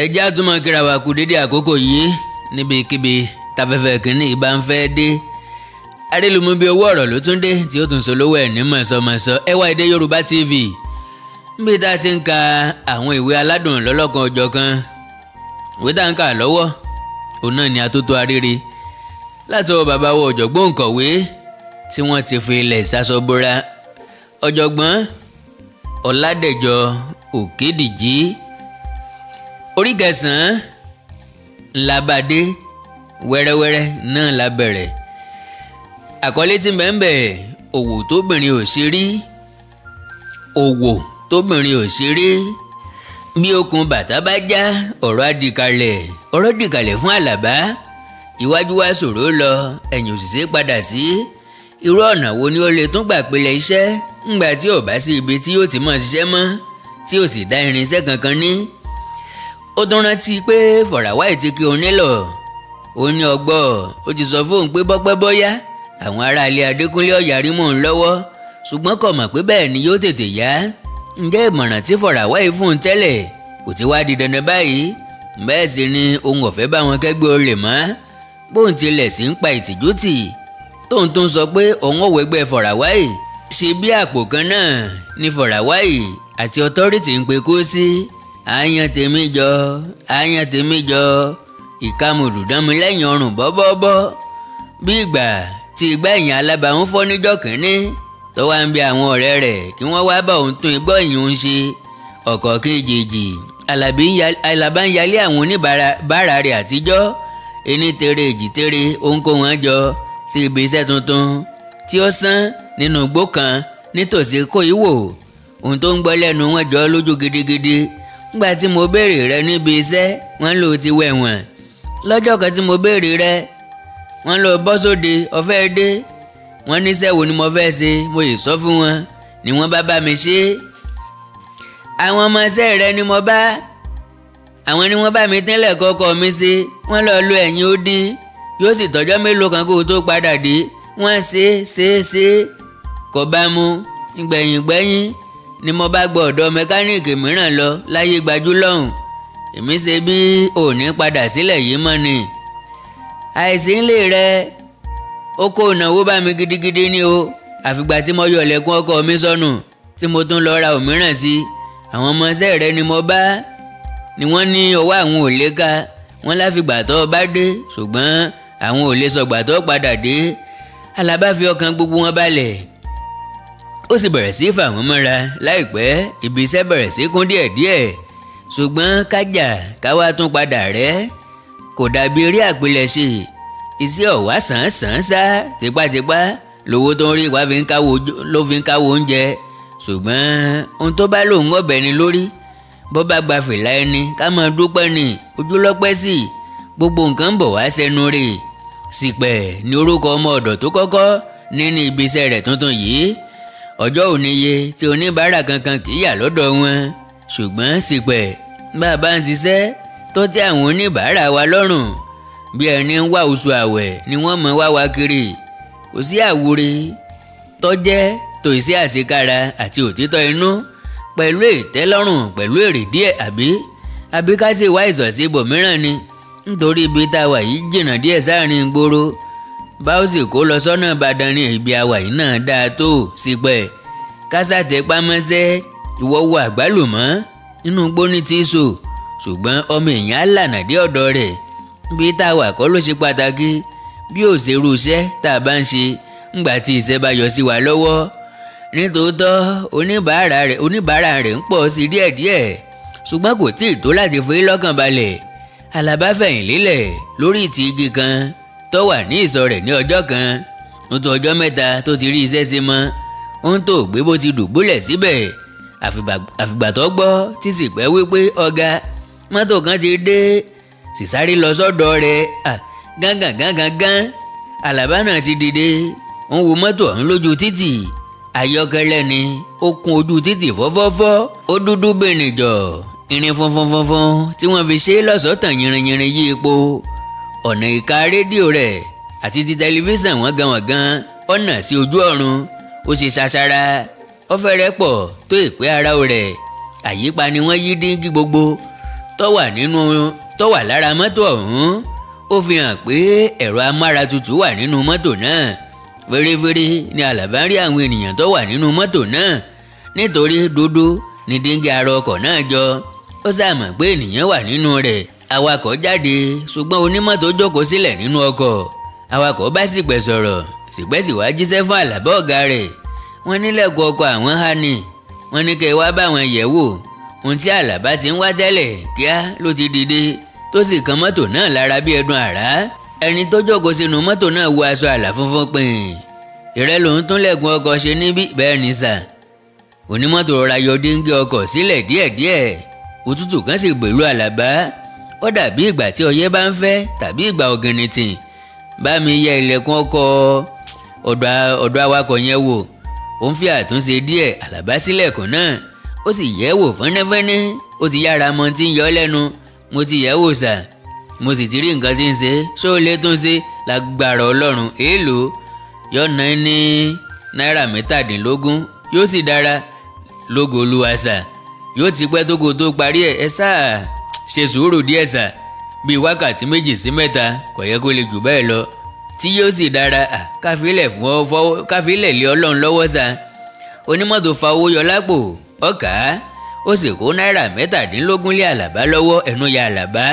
Ẹ jẹ́ á tún máa kíra wa kú dédé àkókò yìí níbikíbi táfẹ́fẹ́ kínní ìbá ń fẹ́ dé. Arélùmú bí owó ọ̀rọ̀ ló tún dé tí ó tún solówó ẹ̀ ní mọ̀sọ̀mọ̀sọ Ẹwà Èdè Yorùbá TV níbi tá a ti ń ka àwọn ìwé aládùn lọ́lọ́kan òjọ̀kan. Ìwé tá à ń kà lọ́wọ́ òun náà ni Atótó Arére látọwọ́ bàbá wa ọ̀jọ̀gbọ́n òǹkọ̀wé tí wọ́n ti fi ilẹ̀ sasọ́bora ọ̀jọ̀gbọ́n Ọládẹ̀jọ Òkèdìjì. Orí kẹsàn-án ńlá bá dé, wẹ́rẹ́wẹ́rẹ́ náà la bẹ̀rẹ̀. Àkọlé tí mbẹ́mbẹ́ òwò tóbìnrin ò ṣe rí, òwò tóbìnrin ò ṣe rí. Bí okùn bàtà bá já, ọ̀rọ̀ á dìkalẹ̀, ọ̀rọ̀ dìkalẹ̀ fún Àlàbá. Iwájú wa ṣòro lọ, ẹ̀yìn òṣìṣẹ́ padà sí. Irú ọ̀nà wo ni ó lè tún gbà pilẹ̀ iṣẹ́ ńgbà tí ò bá sí ibi tí yóò ti mọ̀ ṣiṣẹ́ mọ́, tí ò sì dá irinṣẹ́ kankan ní. Ó tún rántí pé Fọ̀ràwáì ti kí òun nílọ̀. Ó ní ọgbọ́, ó ti sọ fóun pé bọ́pẹ́ bọ́yá àwọn aráalé Adékúnlé ọ̀yàrí mò ń lọ́wọ́, ṣùgbọ́n kò mọ̀ pé bẹ́ẹ̀ ni yóò tètè yá. Ǹjẹ́ ìmọ̀ràn tí Fọ̀ràwáì fún un tẹ́lẹ̀ kò ti wá di dandan báyìí? Bẹ́ẹ̀ sì ni òun ọ̀fẹ́ bá wọn kẹ́gbẹ́ olè mọ́. Bóun tilẹ̀ sì ń pa ìtìjú tì, tóun tó ń sọ pé òun ò wẹgbẹ́ Fọ̀ràwáì. Ṣe bí àpò kan náà ni Fọ̀ràwáì àti ọtọ́rìtì ń pe kó sí. Àyàn tèmi jọ, àyàn tèmi jọ, ìkàmùdù dánmi lẹ́yìn ọrùn bọ́bọ́bọ́. Bí ìgbà tí igbá ẹ̀yìn alábàáhùn fọ́ níjọ́ kínní tó wá ń bi àwọn ọ̀rẹ́ rẹ̀ kí wọ́n wá bá òun tún igbó ẹ̀yìn òun ṣe. Ọ̀kọ̀ kejì Àlàbá ń yalé àwọn oníbàárà rẹ̀ àtijọ́. Ení tere èjì tere ó ń kó wọn jọ sí ibi iṣẹ́ tuntun tí ó sán nínú igbó kan nítòsí Kóìwò. Ohun tó ń gbọ́ lẹ́nu wọn jọ lójú gidigidi. Nígbà tí mo béèrè rẹ níbi iṣẹ́, wọ́n lò ti wẹ̀wọ̀n. Lọ́jọ́ kan tí mo béèrè rẹ, wọ́n lọ bọ́ sóde ọ̀fẹ́ dé. Wọ́n níṣẹ́ wo ni mo fẹ́ ṣe, mo yìí sọ fún wọn ni wọ́n bá bá mi ṣe. Àwọn ọmọọṣẹ́ rẹ ni mo bá, àwọn ni wọ́n bá mi tẹ́lẹ̀ kọ́kọ́ mi ṣe. Wọ́n lọ lo ẹ̀yìn ó dín, yóò sì tọ́jọ́ mélòó kan kó o tó padà dé. Wọ́n ṣe ṣe ṣe kò bá mu. Gbẹ̀yìn gbẹ̀yìn ni mo bá gbọ́ ọ̀dọ̀ mẹkáníìkì mìíràn lọ láyé gbajú lọ́hùn. Èmi ṣe bí òní padà sílẹ̀ yìí mọ́ ni. Àìsí ńlé rẹ ó kó ìnáwó bá mi gidigidi ni o. Àfìgbà tí mo yọ lẹ́kún ọkọ mi sọnù tí mo tún lọ ra òmíràn sí. Àwọn ọmọọṣẹ́ rẹ ni mo bá, ni wọ́n ní ọwọ́ àwọn ò lè ká. Wọ́n láfìgbà tó bá dé, ṣùgbọ́n àwọn ò lè sọgbà tó padà dé. Àlàbá fi ọkàn gbogbo wọn balẹ̀, ó sì bẹ̀rẹ̀ sí fà wọ́n mọ́ra. Láìpẹ́ ibi iṣẹ́ bẹ̀rẹ̀ sí kún díẹ̀díẹ̀, ṣùgbọ́n kájà káwá tún padà rẹ́ kò dàbí eré àpilẹ̀ṣe. Iṣẹ́ ọ̀wá sàn-sàn sá tipátipá lówó tó ń rí wá ló fi ń káwó oúnjẹ. Ṣùgbọ́n ohun tó bá lòun ọ̀bẹ ni lórí, bó bá gba fìlà ẹni ká máa dúpẹ́ ni, ojúlọ́pẹ́ sí gbogbo nǹkan ń bọ̀ wá sẹ́nu rè. Sípẹ̀ ní orúkọ ọmọ ọ̀dọ̀ tó kọ́kọ́ nínú ibi iṣẹ́ rẹ̀ tuntun yìí. Ọjọ́ òníye tí oníbàárà kankan kì í yà lọ́dọ̀ wọn, ṣùgbọ́n sípẹ̀ bá a bá ń ṣiṣẹ́ tó tẹ́ àwọn oníbàárà wa lọ́rùn, bí ẹni ń wá oṣù àwẹ̀ ni wọ́n mọ̀ wá wa kiri. Kò sí àwúre tọ́jẹ́ tó iṣẹ́ àṣekára àti òtítọ́ inú pẹ̀lú ìtẹ́lọ́rùn pẹ̀lú èrè díẹ̀, àbí ká sì wá ìsọ̀sí ibòmíràn ni. Nítorí ibi tá a wà yìí jìnnà díẹ̀ sáàrin ìgboro, bá ó sì kó lọ sọ́nà Ìbàdàn ní ibi àwà yìí náà dáa tó. Sípẹ̀ kásàtẹ̀ pamọ́sẹ́ ìwọ wo àgbálùmọ́ nínú gbóní tí so, ṣùgbọ́n ọmọ èèyàn á lànà dé ọ̀dọ̀ rẹ̀. Ibi tá a wà kọ́ ló ṣe pàtàkì bí ó ṣe irú iṣẹ́ tá a bá ń ṣe ńgbà tí iṣẹ́ bá yọ sí wa lọ́wọ́. Nítòótọ́ oníbàárà rẹ̀ ń pọ̀ sí díẹ̀díẹ̀, ṣùgbọ́n kò tíì tó láti fi lọ́kàn balẹ̀. Àlàbá fẹ̀yìn lélẹ̀ lórí ìtì igi kan tó wà ní ìsọ̀ rẹ̀ ní ọjọ́ kan. Ó tó ọjọ́ mẹ́ta tó ti rí iṣẹ́ ṣe mọ́, ó ń tó gbé bó ti dùbúlẹ̀ síbẹ̀. Àfìgbà tó gbọ́ tí sì pẹ́ wípé ọ̀gá mọ́tò kan ti dé, sì sáré lọ sọ́dọ̀ rẹ̀. Gángan gángan gán Àlàbá náà ti dìde, ó ń wo mọ́tò ọ̀hún lójú títì. Ayọ́kẹ́lẹ́ ni ó kún ojú títì fọ́fọ́fọ́, ó dúdú bìnìjọ, irin funfun funfun tí wọ́n fi ṣe lọ́sọ̀ọ́ tàn yìnrìnyìnrìn yí epo. Ọ̀nà ìka rédíò rẹ̀ àti ti tẹlifíṣàn wọ́n gan wọ́n gan ọ̀nà sí ojú ọ̀run. Ó ṣe ṣaṣara, ó fẹ́rẹ̀ pọ̀ tó ìpè ara rẹ̀. Àyípa ni wọ́n yí díngí gbogbo tó wà lára mọ́tò ọ̀hún ó fi hàn pé ẹ̀rọ amáratutù wà nínú mọ́tò náà. Fèrèfèrè ni Àlàbá rí àwọn ènìyàn tó wà nínú mọ́tò náà nítorí dúdú ni díngí ara ọkọ̀ náà jọ. Ó sàmọ̀ pé ènìyàn wà nínú rẹ̀. Awakọ̀ jáde ṣùgbọ́n onímọ́tò jókòó sílẹ̀ nínú ọkọ̀. Awakọ̀ bá Ṣìpẹ̀ sọ̀rọ̀, Ṣìpẹ̀ sì wá jíṣẹ́ fún Àlàbá ọ̀gá rẹ̀. Wọ́n nílẹ̀kùn ọkọ̀ àwọn há ni, wọ́n ní kẹ́ ẹ wá bá wọn yẹ̀ wò. Ohun tí Àlàbá ti ń wá tẹ́lẹ̀ kíá ló ti dìde tó sì kan mọ́tò náà lára bí ẹdun àrá. Ẹni tó jókòó sínú mọ́tò náà wọ aṣọ àlà funfun pin. Ìrẹ́ lòun tún lẹ̀kùn ọkọ̀ ṣe níbí bẹ́ẹ̀ ni sà. Onímọ́tò rọra yọ díngí ọkọ̀ sílẹ̀ díẹ̀díẹ̀. Òtútù kan sì gbèlú Àlàbá. Ó dàbí ìgbà tí ọyẹ́ bá ń fẹ́ tàbí ìgbà ọ̀gìnìntìn. Bá mi yẹ ilẹ̀kùn ọkọ̀ ọ̀dọ̀ awakọ̀ yẹn wò. Ó ń fi àtúnṣe díẹ̀. Àlàbá sílẹ̀kùn náà, ó sì yẹ̀ wò fẹ́nẹ́fẹ́nẹ́. Ó ti yára mọ tí ń yọ lẹ́nu. Mo ti yẹ̀ wò sà, mo sì ti rí nǹkan tí ń ṣe. Ṣó o lè tún ṣe? Lágbára Ọlọ́run. Èèlò yóò ná ní náírà 17, yóò sì dára lógo Olúwa sà. Yóò ti pẹ́ tógo tó parí ẹ̀. Ẹ sáà ṣe sùúrù díẹ̀ sà, bíi wákàtí 2 sí 3 kò yẹ kó lè jù bẹ́ẹ̀ lọ tí yóò sì dára. Káfílẹ̀ lé Ọlọ́run lọ́wọ́ sà. Onímọ́tò fa owó yọ lápò ọkà, ó sì kó náírà 17 lé Àlàbá lọ́wọ́. Ẹnu ya Àlàbá.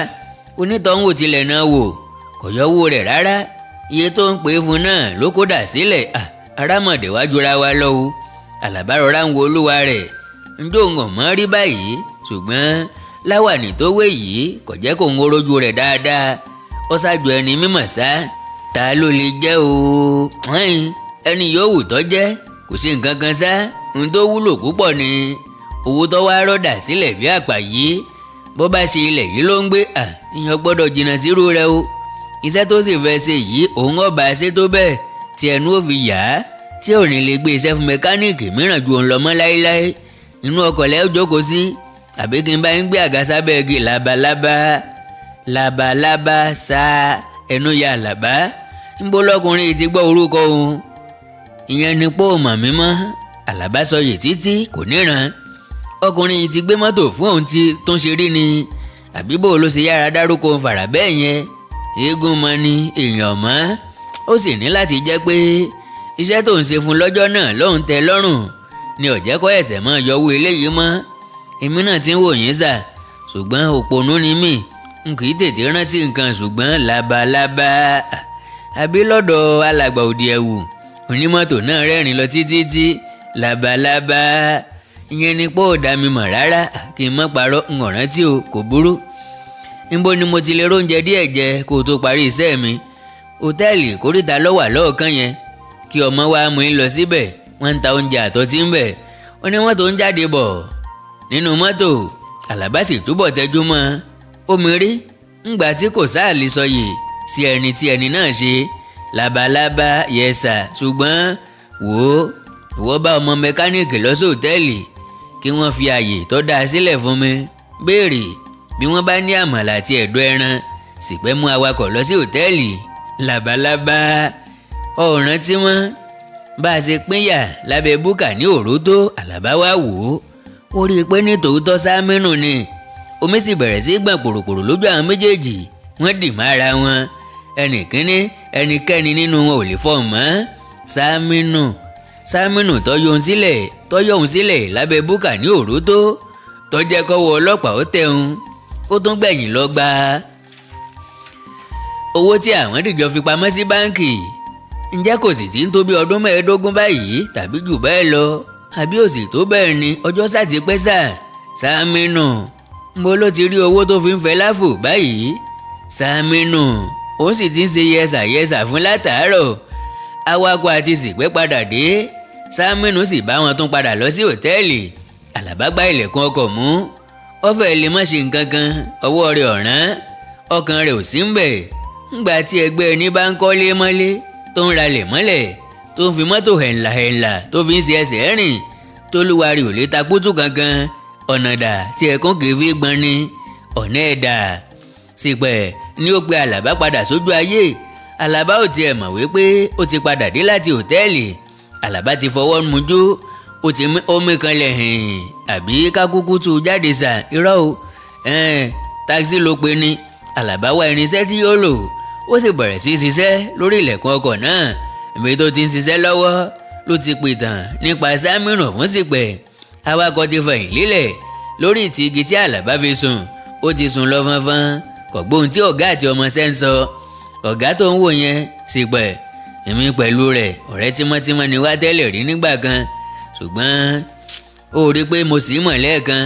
Onítọ̀hún ò tilẹ̀ náà wò, kò yọ owó rẹ̀ rárá. Iye tó ń pè é fún náà ló kó dà sílẹ̀. Arámọ̀dé wá jura wa lọ́wọ́. Àlàbá rọra ń wo olúwa rẹ̀. Njó ń hàn mọ́ rí báyìí, ṣùgbọ́n láwàní tó wé yìí kò jẹ́ kó ń rojú rẹ̀ dáadáa. Ó ṣáájú ẹni mímọ̀ sá. Ta ló lè jẹ́ o? Ẹni yòówù tó jẹ́ kò sí nǹkan kan sá. Ohun tó wúlò púpọ̀ ni owó tó wá rọ́dà sílẹ̀ bí àpà yìí. Bó bá ṣe ilẹ̀ yìí ló ń gbé, ìyẹn gbọ́dọ̀ jìnnà sírú rẹ̀ o. Iṣẹ́ tó sì fẹ́ ṣe yìí òun ọba ṣe tó bẹ́ẹ̀ tí ẹnu ò fi yá, tí ò ní lè gbé iṣẹ́ fún mẹkáníìkì mìíràn ju òun lọ mọ́ láéláé. Inú ọkọ̀ lẹ́ jókòó sí, àbí kí n bá ń gbé àga sábẹ́ igi. Labalábá labalábá sá ẹnu ya Àlàbá. Ńbó lọkùnrin ti gbọ́ orúkọ òun. Ìyẹn ni pé ó mọ̀ mí mọ́. Àlàbá sọ yìí títí kò níran. Ọkùnrin yìí ti gbé mọ́tò fún òun tí tó ń ṣe rí ni, àbí bó ló ṣe yára dárúkọ fàrà bẹ́ẹ̀ yẹn. Eégún mọ ni èèyàn mọ́. Ó sì ní láti jẹ́ pé iṣẹ́ tó ń ṣe fún lọ́jọ́ náà lóun tẹ́ lọ́rùn ni ó jẹ́ kó ẹ̀sẹ̀ mọ́ yọwọ́ eléyìí mọ́. Èmi náà ti ń wò yín sà, ṣùgbọ́n òpònú ni mí, n kì í tètè rántí nǹkan. Ṣùgbọ́n labalábá àbí lọ́dọ̀ alàgbà òdì ẹ̀wù. Onímọ́tò náà rẹ́rìn lọ títí tí labalábá. Ìyẹn ni pé ó dá mi mọ̀ rárá. Kí n má parọ́, n ò rántí o, kò burú. Níbo ni mo ti lè róúnjẹ díẹ̀ jẹ kó o tó parí iṣẹ́ mi? Hòtẹ́ẹ̀lì kórìíta ló wà lọ́ọ̀kan yẹn. Kí ọmọ wa mú in lọ síbẹ̀, wọ́n ń ta oúnjẹ àtọ́tí ń bẹ̀. Ó ní wọ́n tó ń jáde bọ̀ nínú mọ́tò. Àlàbá sì túbọ̀ tẹjú mọ́. Omi rí ńgbà tí kò sáàlì sọyè sí ẹni tí ẹni náà ṣe. Labalábá yẹsà, ṣùgbọ́n wò ó, ìwọ bá ọmọ mẹkáníìkì lọ sí hòtẹ́ẹ̀lì kí wọ́n fi àyè tó dáa sílẹ̀ fún mi. Béèrè bí wọ́n bá ní àmàlà àti ẹ̀dọ̀ ẹran. Ṣìpẹ́ mú awakọ̀ lọ sí hòtẹ́ẹ̀lì. Labalábá ọ̀ràn tí wọ́n bá a ṣe pínyà lábẹ́ búkà ní òró tó. Àlàbá wá wò ó, ó rí i pé ní tòótọ́ Sámínù ni. Omi sì bẹ̀rẹ̀ sí gbọ̀n pòròpòrò lójú àwọn méjèèjì. Wọ́n dì mára wọn. Ẹnìkíní ẹnikẹ́ni nínú wọn ò lè fọ̀ mọ́. Sámínù tọ́yọ̀ òun sílẹ̀ lábẹ́ búkà ní òró tó jẹ́ kọ́wọ́ ọlọ́pàá ó tẹ̀hún. Ó tún gbẹ̀yìn lọ gba owó tí àwọn dìjọ fi pamọ́ sí báǹkì. Ǹjẹ́ kò sì ti ń tó bí ọdún 15 báyìí tàbí jù bẹ́ẹ̀ lọ? Àbí ò sì tó bẹ́ẹ̀ ni? Ọjọ́ sá ti pẹ́ sà. Sámínù ńbo ló ti rí owó tó fi ń fẹ́ láfò báyìí? Sámínù ó sì ti ń ṣe yẹsà yẹsà fún látàárọ̀. Awakọ̀ àti Ṣìpẹ́ padà dé. Sámínù sì bá wọn tún padà lọ sí hòtẹ́ẹ̀lì. Àlàbá gbá ilẹ̀kùn ọkọ̀ mú. Ó fẹ́ lè má ṣe nǹkan kan, ọwọ́ rẹ̀ ọ̀ràn, ọkàn rẹ̀ ò sí ń bẹ̀. Ńgbà tí ẹgbẹ́ ẹni bá ń kọ́lé mọ́lé, tó ń ralẹ̀ mọ́lẹ̀, tó ń fi mọ́tò hẹ̀ǹlà hẹ̀ǹlà tó fi ń ṣe ẹsẹ̀ rìn, tólúwarì ò lè ta kútù kankan. Ọ̀nà dà tí ẹ̀kún kì í fi gbọ́n ni, ọ̀nà ẹ̀dà. Ṣìpẹ̀ ni ó pe Àlàbá padà sójú ayé. Àlàbá ò tiẹ̀ mọ̀ wípé ó ti padà dé láti hòtẹ́ẹ̀lì. Àlàbá ti fọwọ́ mujú, ó ti omi kan lẹ̀ hìn, àbí kákúkú tú jáde sà. Irọ́ o, Táksì ló pe ní. Àlàbá wá irinṣẹ́ tí yóò lò, ó sì bẹ̀rẹ̀ sí ṣiṣẹ́ lórí ilẹ̀kùn ọkọ̀ náà. Ibi tó ti ń ṣiṣẹ́ lọ́wọ́ ló ti pìtàn nípa Sámínù fún Ṣìpẹ̀. Awakọ̀ ti fẹ̀yìn lílẹ̀ lórí ìtì igi tí Àlàbá fi sùn. Ó ti sùn lọ fọnfọn, kò gbóhùn tí ọ̀gá àti ọmọọṣẹ́ ń sọ. Ọ̀gá tó ń wò yẹn Ṣìpẹ̀, èmi pẹ̀lú rẹ̀ ọ̀rẹ́ tímọ́tímọ́ ni wá tẹ́lẹ̀ rí nígbà kan, ṣùgbọ́n ó rí pé mo sì mọ̀ lẹ́ẹ̀kan.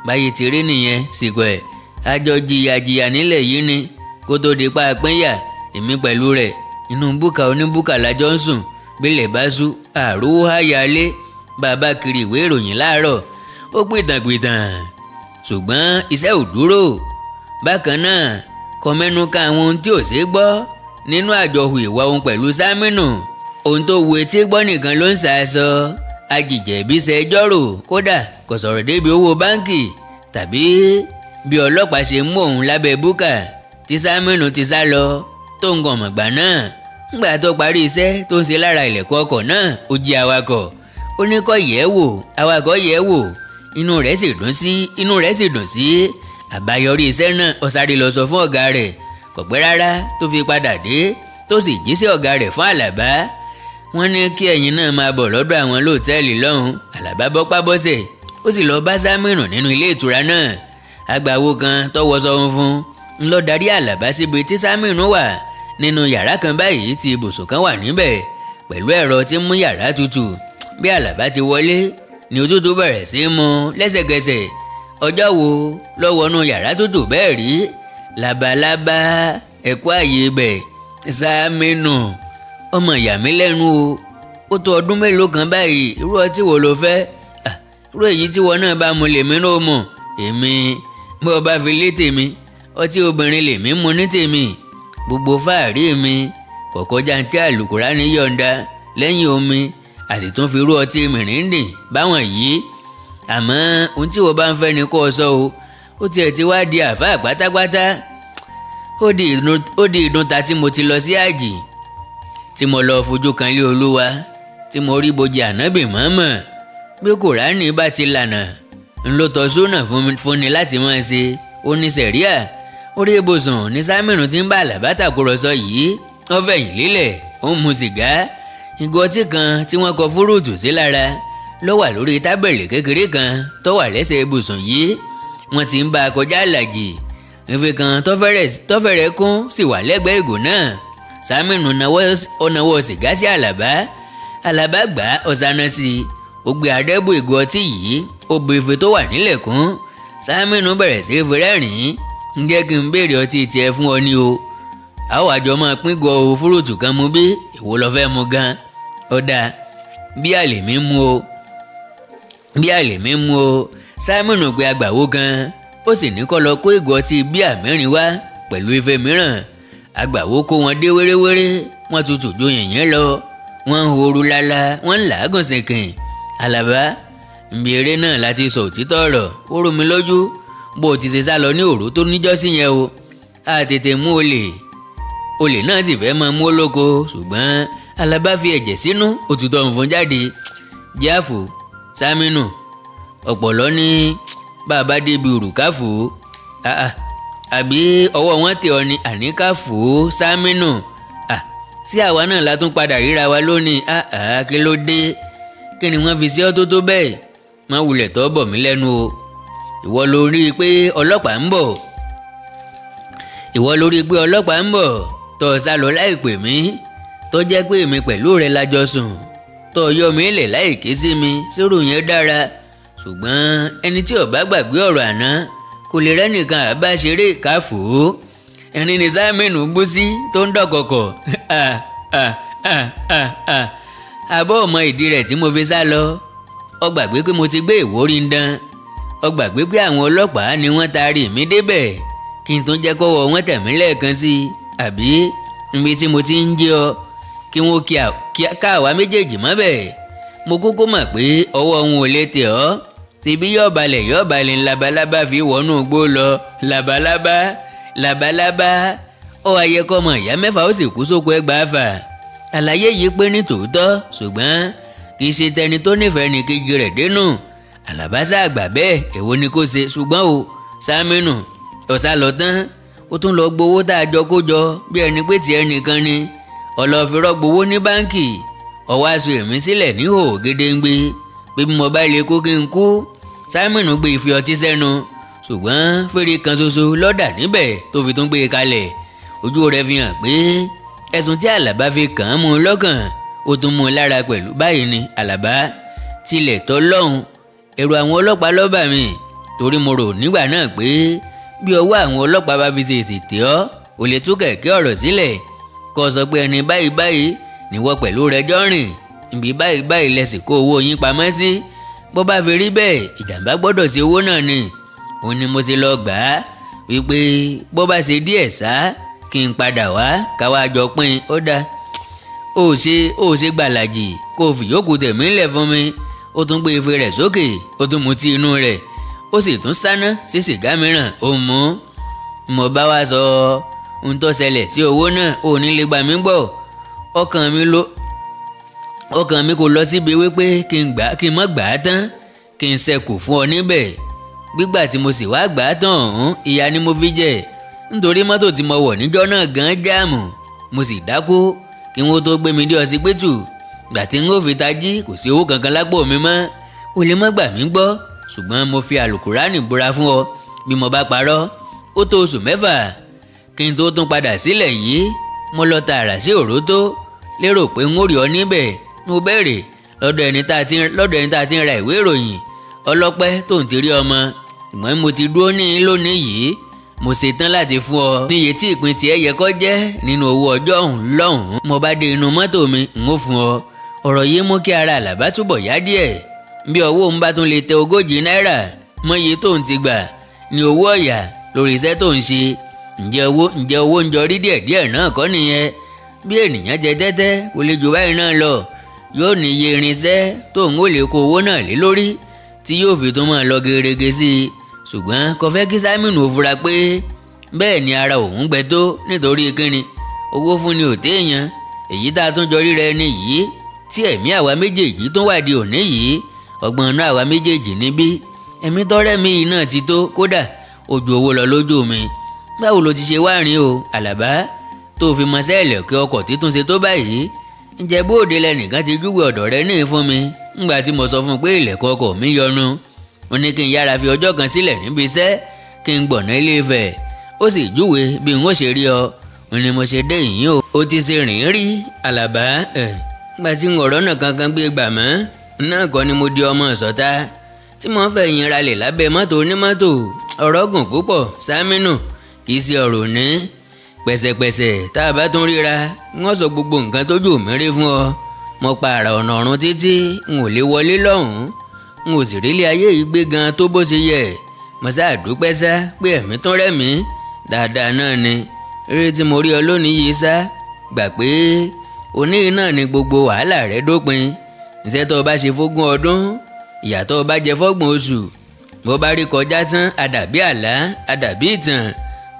Báyìí ti rí nìyẹn Ṣìpẹ̀, àjọ jìyàjìyà nílẹ̀ yìí ni kó tó di pa pínyà. Èmi pẹ̀lú rẹ̀ inú búkà oníbúkà lájọ ń sùn. Bílẹ̀ bá sú àrówó háyà lé, bàbá kiri ìwé ìròyìn láàárọ̀. Ó pìtànpìtàn, ṣùgbọ́n iṣẹ́ ò dúró. Bákan náà kò mẹ́nu ka àwọn ohun tí ò ṣeé gbọ́ nínú àjọhù ìwà òun pẹ̀lú Sámínù. Ohun tó wu etí gbọ́ nìkan ló ń ṣàṣọ. Ajìjẹ̀bi ṣẹjọ́rò, kódà kò sọ̀rọ̀ débi owó báńkì tàbí bí ọlọ́pàá ṣe mú òun lábẹ́ búkà tí Sámínù ti sá lọ tó ń gàn mọ̀gbà náà. Ńgbà tó parí iṣẹ́ tó ń ṣe lára ilẹ̀kùn ọkọ̀ náà, ó jí awakọ̀. Ó ní kó yẹ̀ wò, awakọ̀ yẹ̀ wò, inú rẹ̀ sì dùn sí, inú rẹ̀ sì dùn sí àbáyọrí iṣẹ́ náà. Ó sáré lọ sọ fún ọ̀gá rẹ̀. Kò pẹ́ rárá tó fi padà dé, tó sì jí sí ọ̀gá rẹ̀ fún Àlàbá. Wọ́n ní kí ẹ̀yin náà máa bọ̀ lọ́dọ̀ àwọn lóòtẹ́ẹ̀lì lọ́hùn. Àlàbá bọ́pá bọ́sẹ̀, ó sì lọ bá Sámínù nínú ilé ìtura náà. Agbàwo kan tó wọṣọ funfun ń lọ darí Àlàbá síbi tí Sámínù wà nínú yàrá kan báyìí tí ibùsùn kan wà níbẹ̀ pẹ̀lú ẹ̀rọ tí ń mú yàrá tutù. Bí Àlàbá ti wọlé ni òtútù bẹ̀rẹ̀ sí í mú lẹ́sẹ̀kẹsẹ̀. Ọjọ́ wo ló wọnú yàrá tútù bẹ́ẹ̀ rí? Labalábá ẹ̀kọ́ àyè ibẹ̀. Sámínù, ọmọ ìyá mi lẹ́nu o, ó tó ọdún mélòó kan báyìí. Irú ọtí wo lo fẹ́? Irú èyí tí wọn náà bá mu lèmi náà mọ̀. Èmi bó o bá fi lé tèmi, ọtí obìnrin lèmi mu ní tèmi. Gbogbo fáàrí mi kọ̀kọ́ jantí àlùkùránì yọ̀ǹda lẹ́yìn omi, àti tún fi irú ọtí mìrìndìn báwọn yìí. Àmọ́ ohun tí wọ́n bá ń fẹ́ ni kó o sọ o. Ó tiẹ̀ ti wá di àáfàá pátápátá. Ó di ìdúnta tí mo ti lọ sí àjì, tí mo lọ fojú kan lé Olúwa, tí mo rí bojì ànábì mọ́mọ́. Bí Kùránì bá ti lànà ńlọ tọ́ sónà fúnni láti máa ṣe. Ó ní sẹ̀ríà. Orí ibùsùn ní Sámínù ti ń bá Àlàbá tàkúrọ̀sọ yìí. Ó fẹ̀yìn lílẹ̀, ó ń mu sìgá. Ìgò ọtí kan tí wọ́n kọ fúrúùtù sí lára ló wà lórí tábìlì kékeré kan tó wà lẹ́sẹ̀ ibùsùn yìí. Wọ́n ti ń bá a kọjá àlàjì. Ife kan tó fẹ́rẹ̀ kún sì wà lẹ́gbẹ̀ẹ́ ìgò náà. Sámínù náwó sìgá sí Àlàbá. Àlàbá gbà ọ̀sáná sí i. Ó gbé àdẹ́bù ìgò ọtí yìí, ó bu ife tó wà nílẹ̀ kún. Sámínù bẹ̀rẹ̀ sí í fi rẹ́rìn-ín. Ń jẹ́ kí n béèrè ọtí tiẹ̀ fún ọ ní o. A ó àjọ máa pín gọ o fúrúùtù kan mu bí èwo lọ fẹ́ mu gan. Ó dáa, bí àlè mi mú o, bí àlè mi mú o. Sámínù pe agbàwo kan, ó sì ní kó lọ kó ìgò ọtí bíà mẹ́rin wá pẹ̀lú ife mìíràn. Agbàwo kó wọn dé wéréwéré, wọ́n tutù ju yìnyín lọ, wọ́n ń horu lala, wọ́n ń làágùn sìnkìn. Àlàbá, nbí eré náà láti sọ òtítọ́ ọ̀rọ̀, ó rú mi lójú bó o ti ṣe sá lọ ní òru tó níjọ́sí yẹn o. A tètè mú olè, olè náà sì fẹ́ máa mú olóko, ṣùgbọ́n Àlàbá fi ẹ̀jẹ̀ sínú òtútọ́ nfun jáde. Jáfò Sámínù, ọ̀pọ̀lọ́ ní bàbá débi òrùkáfò. Àbí ọwọ́ wọn tẹ ọ ni àníkàfò Sámínù. Sí àwa náà la tún padà ríra wa lónìí. Kí ló dé? Kí ni wọ́n fi sí ọ tó tó bẹ́ẹ̀? Má wulẹ̀ tọ́ bọ̀ mí lẹ́nu o. Ìwọ ló rí i pé ọlọ́pàá ń bọ̀, ìwọ ló rí i pé ọlọ́pàá ń bọ̀, tó sá lọ láì pè mí, tó jẹ́ pé èmi pẹ̀lú rẹ la jọ sùn, tó yọ mí lẹ̀ láì ké sí mi. Sírù yẹn dára, ṣùgbọ́n ẹni tí ó bá gbàgbé ọ̀rọ̀ àná kò lè rẹ́nìkan àbá ṣeré káfò. Ẹ̀rín ni Sámínù bú sí tó ń dọ̀kọ̀kọ̀. Àbọ̀ ọmọ ìdí rẹ̀ tí mo fi sá lọ. Ó gbàgbé pé mo ti gbé ìwórí ń dán. Ó gbàgbé pé àwọn ọlọ́pàá ni wọ́n taari mi débẹ̀ kí n tún jẹ́ kọ́wọ́ wọn tẹ̀ mí lẹ́ẹ̀kan sí i. Àbí níbi tí mo ti ń jẹ́ ọ kí wọ́n ká àwa méjèèjì mọ́ bẹ̀. Mo kúkú mọ̀ pé ọwọ́ wọn ò lè tẹ̀ ọ́. Tìbí yóò balẹ̀ labalábá fi wọnú igbó lọ. Labalábá labalábá ó ayẹ kọ́mọ ìyá mẹ́fà ó sì kú sóko ẹgbàá fà. Àlàyé yìí pé ní tòótọ́, ṣùgbọ́n kì í ṣe tẹni tó nífẹ̀ẹ́ ní kejì rẹ̀ dénú. Àlàbá sáàgbà bẹ́ẹ̀, èwo ni kò ṣe? Ṣùgbọ́n o Sámínù, Ọ̀sá lọ tán, ó tún lọ gbowó tá a jọ kó jọ bí ẹni pé tiẹ̀ nìkan ni. Ọlọ́ọ̀firọ́ gbowó ní báǹkì, ọwọ́ aṣọ èmi sílẹ̀ níhò gédéǹgbé pé bí mo bá lè kó kí n kú. Simon gbé ife ọtí sẹ́nu, ṣùgbọ́n fèrè kan ṣoṣo lọ́dà níbẹ̀ tó fi tún gbé e kalẹ̀. Ojú rẹ̀ fi hàn pé ẹ̀sùn tí Àlàbá fi kàn án mú un lọ́kàn, ó tún mú un lára pẹ̀lú. Báyìí ni Àlàbá tilẹ̀ tọ́ lọ́hùn. Ẹ̀rù àwọn ọlọ́pàá ló bà mí, torí mo rò nígbà náà pé bí ọwọ́ àwọn ọlọ́pàá bá fi ṣèṣì tẹ̀ ọ́, ò lè tú kẹ̀kẹ́ ọ̀rọ̀ sílẹ̀ kó sọ pé ẹni báyìí báyìí níwọ pẹ̀lú rẹ̀ jọ rìn, ibi báyìí báyìí lẹ sì kó owó yín pamọ́ sí. Bó bá fi rí bẹ́ẹ̀, ìjàmbá gbọ́dọ̀ sí owó náà ni. Òun ni mo ṣe lọ gbà á wípé bó bá ṣe díẹ̀ sá kí n padà wá káwá jọ pín. Ó dáa, ó ṣe gbàlàjì kó o fìyókù tẹ̀mí lẹ̀ fún mi. Ó tún gbé ife rẹ̀ sókè, ó tún mutí inú rẹ̀, ó sì tún sáná sí sìgá mìíràn ó mú. Mo bá wá sọ ohun tó ṣẹlẹ̀ sí owó náà, ò ní lè gbà mí gbọ́. Ọkàn mi kò lọ síbi wípé kí n má gbà á tán, kí n ṣẹkù fún ọ níbẹ̀. Gbígbà tí mo sì wá gbà á tán ọ̀hún, ìyà ni mo fi jẹ, nítorí mọ́tò tí mo wọ̀ níjọ́ náà gan jáàmù, mo sì dákú kí wọ́n tó gbé mi dé ọsibítù. Gbà tí n ó fi tají, kò sí owó kankan lápò mi mọ́. O lè má gbà mí gbọ́, ṣùgbọ́n mo fi àlùkùránì búra fún ọ bí mo bá parọ́. Ó tó oṣù 6 kí n tó tún padà sílẹ̀ yìí. Mo lọ tààrà sí Òrótó, lérò pé n ó rí ọ níbẹ̀. Mo béèrè lọ́dọ̀ ẹni tá a ti ń ra ìwé ìròyìn ọlọ́pẹ́ tó ń ti rí ọmọ. Ìmọ̀ mo ti dúró ní lónìí yìí, mo ṣetán láti fún ọ níye tí ìpín tiẹ̀ yẹ kó jẹ́ nínú owó ọjọ́ ọ̀hún lọ́hùn-ún. Mo bá dé inú mọ́tò mi, n ó fún ọ. Ọ̀rọ̀ yìí mú kí ara Àlàbá túbọ̀ yá díẹ̀. Bí ọwọ́ òun bá tún lè tẹ 40 náírà mọ́ iye tó ń ti gbà ní owó ọ̀yà lórí iṣẹ́ tó ń ṣe. Ǹjẹ́ owó ń jọrí díẹ̀díẹ̀ náà kọ́ nìyẹn? Bí ènìyàn jẹ tẹ́tẹ́ kò lè jù báyìí náà lọ. Yóò ní iye irinṣẹ́ tó ń lè kó owó náà lé lórí tí yóò fi tún máa lọ gerege sí i. Ṣùgbọ́n kò fẹ́ kí Simon ò fura pé bẹ́ẹ̀ ni ara òun gbẹ tó, nítorí kíni owó fún ni ò téèyàn. Èyí tá a tún jọ ríra ẹni yìí tí ẹ̀mí àwa méjèèjì tún wà di òní yìí, ọgbọ́n inú àwa méjèèjì níbí. Ẹ̀mí tọ́rẹ́ mi yìí náà ti tó, kódà ojú owó lọ lójú mi. Báwo lo ti ṣe wá rìn o Àlàbá tó fi mọ sẹ́ẹ̀lì kí ọkọ̀ títún ṣe tó báyìí? Ǹjẹ́ bóde lẹnìkan ti júwe ọ̀dọ̀ rẹ ní fún mi ńgbà tí mo sọ fún un pé ilẹ̀kùn ọkọ̀ mi yọnu? Ó ní kí n yára fi ọjọ́ kan sílẹ̀ níbi iṣẹ́ kí n gbọ̀nà Ilé Ifẹ̀. Ó sì júwe bí n ó ṣe rí ọ. Ó ní mo ṣe dé yìí o. Ó ti ṣe rìn rí Àlàbá. Ńgbà tí n ọ̀rọ̀ náà kankan gbé gbà mọ́ náà kọ́ ni mo di ọmọ ìsọ̀ta tí mo fẹ́ yin ralẹ̀ lábẹ́ mọ́tò onímọ́tò. Ọ̀rọ̀ gùn púpọ̀ Sámínù, kì í ṣe ọ̀rọ̀ ní pẹ̀sẹ̀pẹ̀sẹ̀. Tá a bá tún ríra, wọ́n sọ gbogbo nǹkan tójú mi rí fún ọ. Mo pa àrà ọ̀nà ọ̀run títí n ò lè wọlé lọ́hùn-ún, n ò sì rílé ayé yìí gbé gan tó bó ṣe yẹ. Mo ṣáà dúpẹ́ sá pé ẹ̀mí tún rẹ̀ mí dáadáa náà ni. Rírí tí mo rí ọ lónìí yìí sá, gbà pé òní náà ni gbogbo wàhálà rẹ dópin. Iṣẹ́ tó o bá ṣe fógún ọdún, ìyà tó o bá jẹ fọ́gbọ̀n oṣù, bó bá rí kọjá tán, àdàbí àlá, àdàbí ìtàn.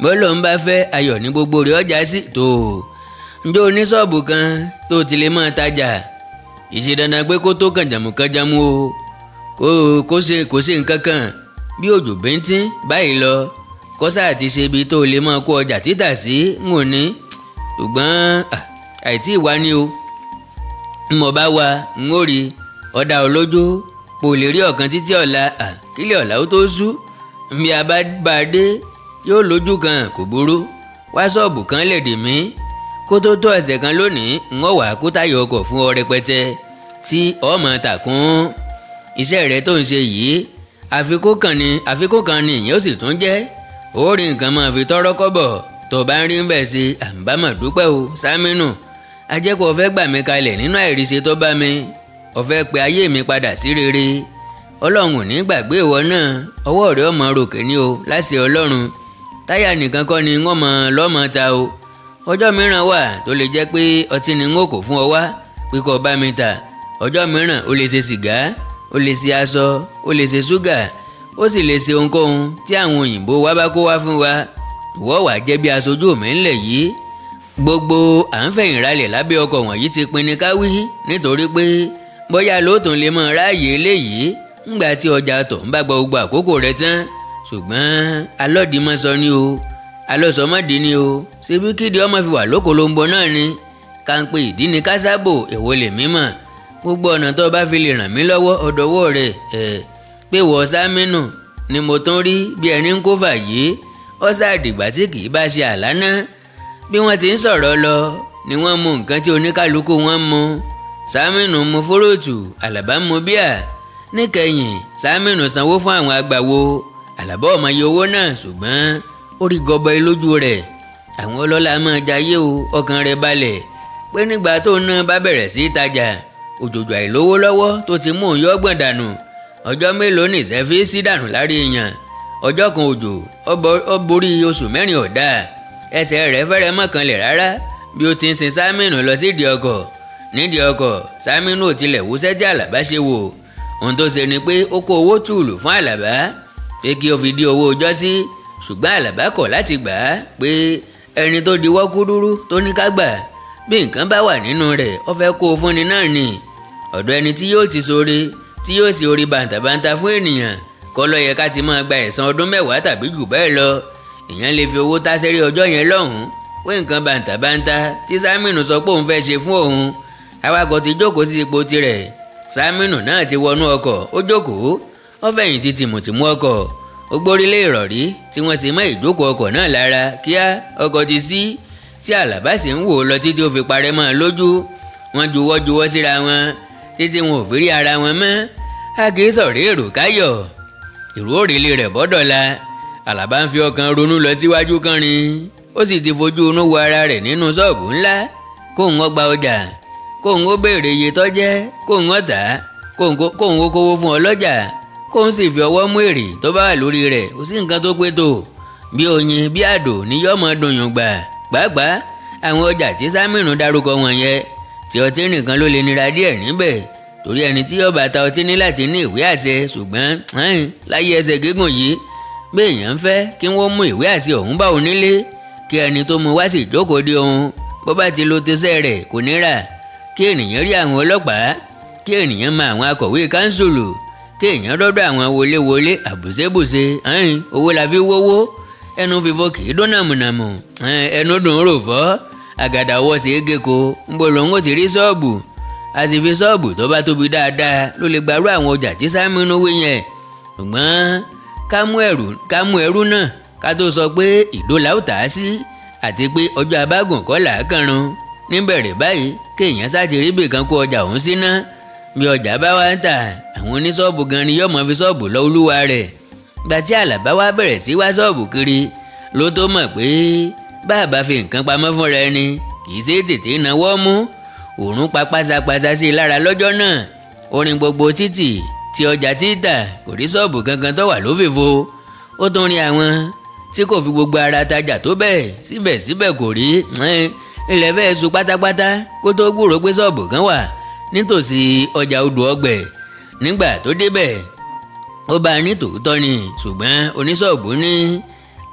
Bó ló ń bá fẹ́ ayọ̀ ní gbogbo rẹ̀ ọjà sí tó. Ǹjẹ́ oníṣọ́ọ̀bù kan tó ti lè máa tajà? Ìṣe dandan pé kó tó kànjàmùkànjàmù o, kó ṣe nǹkan kan bí òjò bíntín báyìí lọ. Kó sáà ti ṣe ibi tó lè máa kó ọjà títà sí ń ò ní. Ṣùgbọ́n àìtí ìwá ni o. Mo bá wa ń ó rí ọ̀dà olójú kò lè rí ọ̀kan títí ọ̀la, kílẹ̀ ọ̀la ó tó sú. Bí a bá bá a dé yóò lójú kan kò burú. Wá ṣọ́ọ̀bù kan lè dè mí kó tó tó ọ̀sẹ̀ kan lónìí, ń ó wà kó táyọ̀ ọkọ̀ fún ọ rẹpẹtẹ tí ọmọ tàkún. Iṣẹ́ rẹ tó ń ṣe yìí àfikún kan ni ìyẹn ó sì tún jẹ́. Ó rí nǹkan máa fi tọ́rọ́ kọ́bọ̀ tó bá ń rí ń bẹ̀ sí. Àǹbámọ̀ dúpẹ́ o Sámínù, ajẹ́kọ̀ọ́ ọ̀fẹ́ gbà mí kalẹ̀ nínú àìríṣe tó bá mi, ọ̀fẹ́ pe ayé mi padà sí rere. Ọlọ́run ò ní gbàgbé ìwọ náà, ọwọ́ rẹ ọmọ ròkè ní o láṣẹ Ọlọ́run. Táyà nìkan kọ́ ni wọ́n mọ lọ́mọ ta o. Ọjọ́ mìíràn wà tó lè jẹ́ pé ọtí ni n ó kò fún ọ wá pé kó bá mi tà. Ọjọ́ mìíràn ó lè ṣe sìgá, ó lè ṣe aṣọ, ó lè ṣe ṣúgà, ó sì lè ṣe ohunkóhun tí àwọn òyìnbó wa bá kó wá fún wa. Ìwọ wàá jẹ́ bí aṣojú mi ńlẹ̀ yìí. Gbogbo à ń fẹ̀yìn ralẹ̀ lábẹ́ ọkọ̀ wọ̀nyí ti pinni ká wí, nítorí pé bóyá lóòótọ́ lè mọ ráàyè eléyìí ńgbà tí ọjà tó ń bá gba gbogbo àkókò rẹ̀ tán. Ṣùgbọ́n alọ́dìmọ́sọ ni o, alọ́sọmọ́dì ni o, ṣebí kídi ọmọ fi wà lóko ló ń bọ náà ni. Kàńpé ìdí ni kásábò èwo lè mímọ̀. Gbogbo ọ̀nà tó bá fi lè ràn mí lọ́wọ́ ọ̀dọ́wọ́ rẹ̀ ẹ̀ pé wọ́ Sámínù ni mo tún rí bí ẹni ń kó fàyè. Ó ṣàdìgbà tí kì í bá ṣe àlá náà. Bí wọ́n ti ń sọ̀rọ̀ lọ ni wọ́n mu nǹkan tí oníkálukú wọn mu. Sámínù mu fúrúùtù, Àlàbá mu bíà. Níkẹyìn Sámínù sanwó fún àwọn agbàwo. Àlàbá ò mọ iye owó náà, ṣùgbọ́n ó rí gọbọi lójú rẹ̀. Àwọn ọlọ́lá máa jayé o, ọkàn rẹ̀ balẹ̀ pé nígbà tó náà bá bẹ̀rẹ̀ sí í tajà, òjòjò àìlówó lọ́wọ́ tó ti mú òun yọ́gbọ̀n dànù. Ọjọ́ mélòó ní ìṣẹ́ fi sí dànù lárí èèyàn. Ọjọ́ kan òjò ó borí oṣù mẹ́rin ọ̀dà. Ẹsẹ̀ rẹ̀ fẹ́rẹ̀ mọ́kànlẹ̀ rárá bí ó ti ń sin Sámínù lọ sídìí ọkọ̀. Nídìí ọkọ̀, Sámínù ò tilẹ̀ wúṣẹ́ tí Àlàbá ṣe wò. Ohun tó ṣe ni pé ó kó owó tùlù fún Àlàbá pé kí ó fi dí owó ọjọ́ sí, ṣùgbọ́n Àlàbá kọ̀ láti gbà á pé ẹni tó diwọ́ kúdúrú tó ní ká gbà bí nǹkan bá wà nínú rẹ̀ ó fẹ́ kó o fúnni náà ni. Ọ̀dọ̀ ẹni tí yóò ti ṣoore tí yóò sì orí bàǹtàbàǹtà fún ènìyàn kọ́ ló yẹ ká ti máa gba ẹ̀san ọdún mẹ́wàá tàbí jù bẹ́ẹ̀ lọ. Èèyàn lè fi owó táṣẹ́rí ọjọ́ yẹn lọ́hùn-ún wé nǹkan bàǹtàbàǹtà tí Sámínù sọ pé òun fẹ́ ṣe fún òun. Awakọ̀ ti jókòó sí ipò tirẹ̀. Sámínù náà ti wọnú ọkọ̀, ó jókòó, ó fẹ̀yìntì tìmùtìmù ọkọ̀, ó gbórílé ìrọ̀rí tí wọ́n sì mọ́ ìjókòó ọkọ̀ náà lára. Kíá ọkọ̀ ti ṣí tí Àlàbá sì ń wò lọ títí ó fi parẹ́ mọ́ ọ lójú. Wọ́n juwọ́ juwọ́ síra wọn títí wọn ò fi rí ara wọn mọ́. A kì í sọ̀rí èrò káyọ̀, ìró òrìlé rẹ̀ bọ́dọ̀la. Àlàbá ń fi ọkàn ronú lọ síwájú kánrin, ó sì ti fojú inú wo ara rẹ̀ nínú ṣọ́ọ̀bù ńlá. Kóun ó gba ọjà, kóun ó béèrè iye tó jẹ́, kóun ó tà á, kóun ó kówó fún ọlọ́jà, kóun sì fi ọwọ́ mú èrè tó bá wà lórí rẹ̀. Kò sí nǹkan tó pé tó bí oyin bí àdó ní yọ́mọ dùnyùn gbà. Pàápàá àwọn ọjà tí Sámínù dárúkọ wọn yẹn, tí ọtí nìkan ló lè nira díẹ̀ níbẹ̀, torí ẹni tí yóò bá ta ọtí ní láti ní ìwé àṣẹ. Ṣùgbọ́n láyé ẹsẹ̀ gígùn yìí, bí èèyàn ń fẹ́ kí wọ́n mú ìwé àṣẹ ọ̀hún bá òun nílé, kí ẹni tó mú wá sí ìjókòó de òun, bó bá ti lo tẹsẹ̀ rẹ̀ kò ní rà. Kí ènìyàn rí àwọn ọlọ́pàá, kí ènìyàn mọ àwọn akọ̀wé kánsùlù, kí èèyàn dọ́dọ̀ àwọn wọléwọlé àbùsébùsé. Owó la fi wówó, ẹnu fífo kì í dún nàmùnàmù, ẹnu dùn rò fọ́, àgàdà ọwọ́ sí égéko. Ńbo lòun ó ti rí ṣọ́ọ̀bù? A sì fi ṣọ́ọ̀bù tó bá tóbi dáadáa ló lè gbarú àwọn ọjà tí Sámínù wí yẹn. Ṣùgbọ́n ká mú ẹrú náà ká tó sọ pé ìdó la ó tà á sí, àti pé ọjọ́ abágùn kọ́ là á kànrun. Níbẹ̀rẹ̀ báyìí kéèyàn sáti rí bìkan kó ọjà òun síná. Bí ọjà bá wá ń tà, àwọn oníṣọ́ọ̀bù gan ni yóò mọ̀ fi ṣọ́ọ̀bù lọ olúwa rẹ̀. Gbà tí Àlàbá wá bẹ̀rẹ̀ sí wá ṣọ́ọ̀bù kiri ló tó mọ̀ pé bàbá fi nǹkan pamọ́ fúnra ẹni kì í ṣe tètè náwó mú. Òòrùn pa pásápásá sí i lára lọ́jọ́ náà. Orin gbogbo títì tí ọjà títà kò rí ṣọ́ọ̀bù kankan tó wà lófìfo. Ó tún rin àwọn tí kò fi gbogbo ara tajà tó bẹ́ẹ̀, síbẹ̀síbẹ̀ kò rí. Ilẹ̀ fẹ́ẹ́ su pátápátá kó tó gbúròó pé ṣọ́ọ̀bù kan wà nítòsí ọjà odò ọgbẹ̀. Nígbà tó débẹ̀ ó bá a ní tòótọ́ ni, ṣùgbọ́n oníṣọ́ọ̀bù ní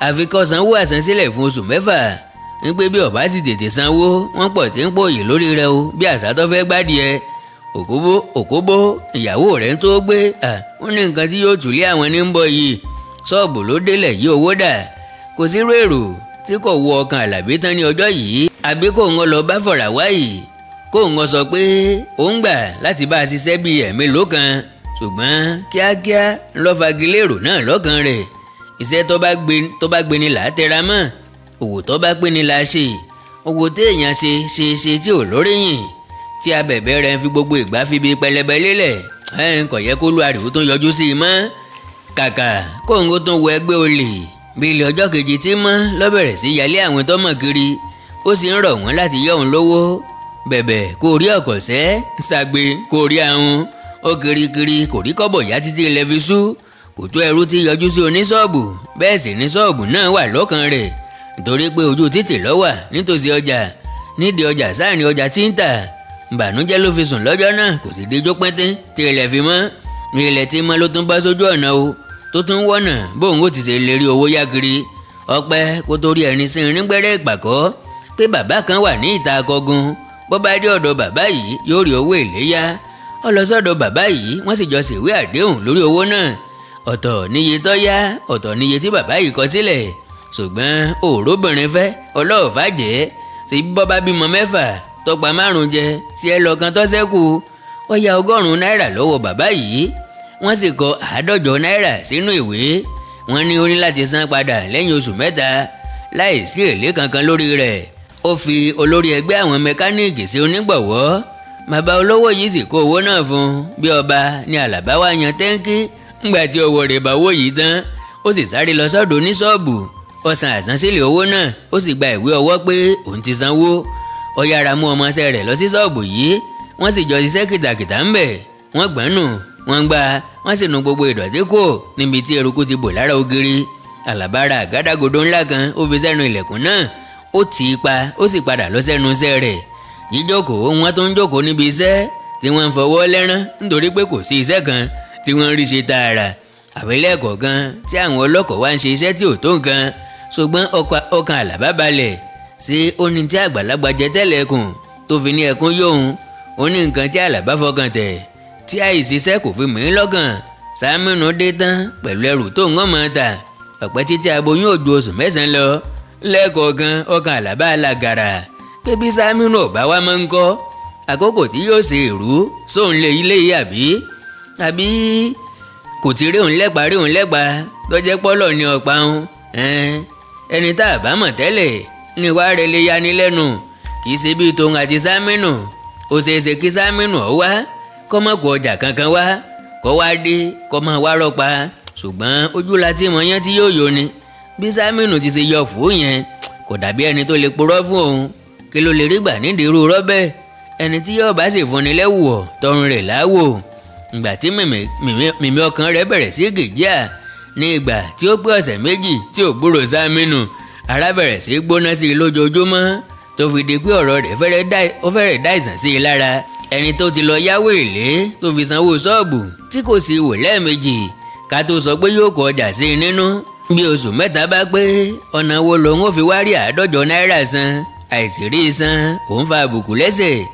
àfi kó sanwó àsansílẹ̀ fún oṣù mẹ́fà, ní pé bí ó bá sì tètè sanwó wọ́n pọ̀ tí ń pòyì lórí rẹ̀ o, bí àṣà tó fẹ́ gbádìí ẹ. Òkóbó ìyàwó rẹ̀ ń tó gbé, ó ní nǹkan tí yóò tùlé àwọn ní ń bọ̀ yìí. Ṣọ́ọ̀bù ló délẹ̀ yí owó dà. Kò sí rú èrò tí kò wọ ọkàn Àlàbí tán ní ọjọ́ yìí. Àbí kò ń lọ bá fọ̀rà wáyìí, kó ń sọ pé ó ń gbà láti bá a ṣiṣẹ́ bíi ẹ̀mélòó kan, ṣùgbọ́n kíákíá ló fagilé èrò náà lọ́kàn rẹ̀. Iṣẹ́ tó bá gbé ni là á tẹra mọ́, òwò tó bá pé ni là á ṣe. Òwò téèyàn ṣe ṣe ṣe tí ò lóríyìn, tí abẹ̀bẹ̀ rẹ̀ ń fi gbogbo ìgbà fi bí pẹlẹbẹ lélẹ̀, kò yẹ kó lu àrìwò tó yọjú sí i mọ́. Kàkà kó ń tó wọ ẹgbẹ́ olè bí ilé ọjọ́ kejì tí mọ́ ló bẹ̀rẹ̀ sí yálé àwọn tó mọ̀ kiri, ó sì ń rọ̀ wọ́n láti yọ òun lówó. Bẹ̀bẹ̀ kò rí ọ̀kọ̀ṣẹ́, ṣàgbé kò rí ahun, ó kirikiri kò rí kọ́bọ̀ yá títí ilẹ̀ fi ṣú. Kò tó ẹrú tí yọjú sí oníṣọ́ọ̀bù, bẹ́ẹ̀ sì ní ṣọ́ọ̀bù náà wà lọ́kàn rẹ̀, nítorí pé ojú títì ló wà nítòsí ọjà. Nídìí ọjà sáàrin ọjà tí ń tà. Ìbànújẹ́ ló fi sùn lọ́jọ́ náà, kò sì dijó píntín tí ilẹ̀ fi mọ́. Ilẹ̀ tí mọ́ ló tún bá sójú ọ̀nà o, tó tún wọ̀nà bóun ó ti ṣe lè rí owó yá kiri. Ọpẹ́ kó torí ẹni sí irin gbẹ́rẹ́ ìpàkọ́ pé bàbá kan wà ní ìta akọgun. Bó bá dé ọ̀dọ̀ bàbá yìí yóò rí owó èlé yá. Ó lọ sọ́dọ̀ bàbá yìí, wọ́n sì jọ ṣèwé àdéhùn lórí owó náà. Ọ̀tọ̀ níye tó yá, ọ̀tọ̀ níye tí bàbá yìí kọ sílẹ̀. Ṣùgbọ́n òróbìnrin fẹ́ ọlọ́ọ̀fà jẹ́ ṣe bọ́ bá bímọ 6 tọpa 5 jẹ tí ẹ lọ kan tó ṣẹ́kù. Ó yá 100 náírà lọ́wọ́ bàbá yìí, wọ́n sì kọ 50 náírà sínú ìwé. Wọ́n ní ó ní láti san padà lẹ́yìn oṣù 3 láì sí èlé kankan lórí rẹ̀. Ó fi olórí ẹgbẹ́ àwọn mẹkáníìkì sí onígbọ̀wọ́. Bàbá olówó yìí sì kó owó náà fún un. Bí ọba ní Àlàbá wá yan tẹ́ńkì. Ńgbà tí ọwọ́ rẹ̀ bá owó yìí tán, ó sì sáré lọ sọ́dọ̀ oníṣọ́ọ̀bù. Ó san àsansílẹ̀ owó náà, ó sì gba ìwé ọwọ́ pé òun ti sanwó. Ó yára mú ọmọọṣẹ́ rẹ̀ lọ sí ṣọ́ọ̀bù yìí. Wọ́n sì jọ ṣiṣẹ́ kìtàkìtà ńbẹ̀. Wọ́n gbọ́n nù, wọ́n gbá, wọ́n sì nu gbogbo ìdọ̀tí kò níbi tí eruku ti bò lára ògiri. Àlàbá ra àgádágodo ńlá kan, ó fi sẹ́nu ilẹ̀kùn náà, ó tì í pa, ó sì padà lọ sẹ́nu iṣẹ́ rẹ̀. Jíjókòó wọn tó ń jókòó níbi iṣẹ́ tí wọ́n ń fọwọ́ lẹ́rán nítorí pé kò sí iṣẹ́ kan tí wọ́n ń rí ṣe tààrà. Àbílẹ̀ kọ̀ọ̀kan tí àwọn ọlọ́kọ̀ wá ń ṣe iṣẹ́ tí ò tó nǹkan. Ṣùgbọ́n ọkàn Àlàbá balẹ̀ sí oní tí àgbàlagbà jẹ tẹ́lẹ̀ kùn tó fi ní ẹkún yóhun. Ó ní nǹkan tí Àlàbá fọkàn tẹ̀ tí àìsíṣẹ́ kò fi mí lọ́kàn. Sàmínú dé tán pẹ̀lú ẹrù tó ń mọ̀ ta. Ọ̀pẹ́ títí aboyún òjò oṣù 9 lọ. Lẹ́ẹ̀kọ̀ọ̀kan ọkàn Àlàbá làgàrà pé bí Sàmínú ọ̀bá wa máa ń kọ́ àkókò tí yóò ṣe èrú sóun lé ilé yìí àbí kò ti rí òun lẹ́pa rí òun lẹ́pa tó jẹ́ pọ́lọ̀ ní ọ̀pá òun. Ẹni tá a bá mọ̀ tẹ́lẹ̀ ní wàá rẹ̀ lè yani lẹ́nu. Kì í ṣe bíi tòun àti Sàmínú. Ó ṣeéṣe kí Sàmínú ọ̀ wá kọ́ mọ̀ kó ọjà kankan wá kọ́ wá dé kọ́ mọ̀ wá rọ́pa. Ṣùgbọ́n ojú la ti mọ̀ yẹn tí yóò yọ ni. Bí Sàmínú ti ṣe yọ fún yẹn kò dàbí ẹni tó lè purọ́ fún òun. Kí ló lè rí gbà nídìí irú rọ́bẹ̀? Ẹni tí yóò bá sì fúnni lẹ́wùwọ̀ tọrùn rẹ̀ láwò. Ìgbà tí mìmì ọkàn rẹ̀ bẹ̀rẹ̀ sí gèjìà ní ìgbà tí ó pé ọ̀sẹ̀ 2 tí ò gbúrò Sàmínú, ara bẹ̀rẹ̀ sí gbóná sí i lójoojúmọ́ tó fi di pé ọ̀rọ̀ rẹ̀ fẹ́rẹ̀ dá ìsàn sí i lára. Ẹni tó ti lọ yáwó èlé tó fi sanwó ṣọ́ọ̀bù tí kò sì wò lẹ́ẹ̀mejì ká tó sọ pé yóò kó ọjà sí i nínú. Bí oṣù 3 bá pé, ọ̀nà wo lòun ó fi wá rí 50 náírà san? Àìsírí san òun fa àbùkù lẹ́sẹ̀.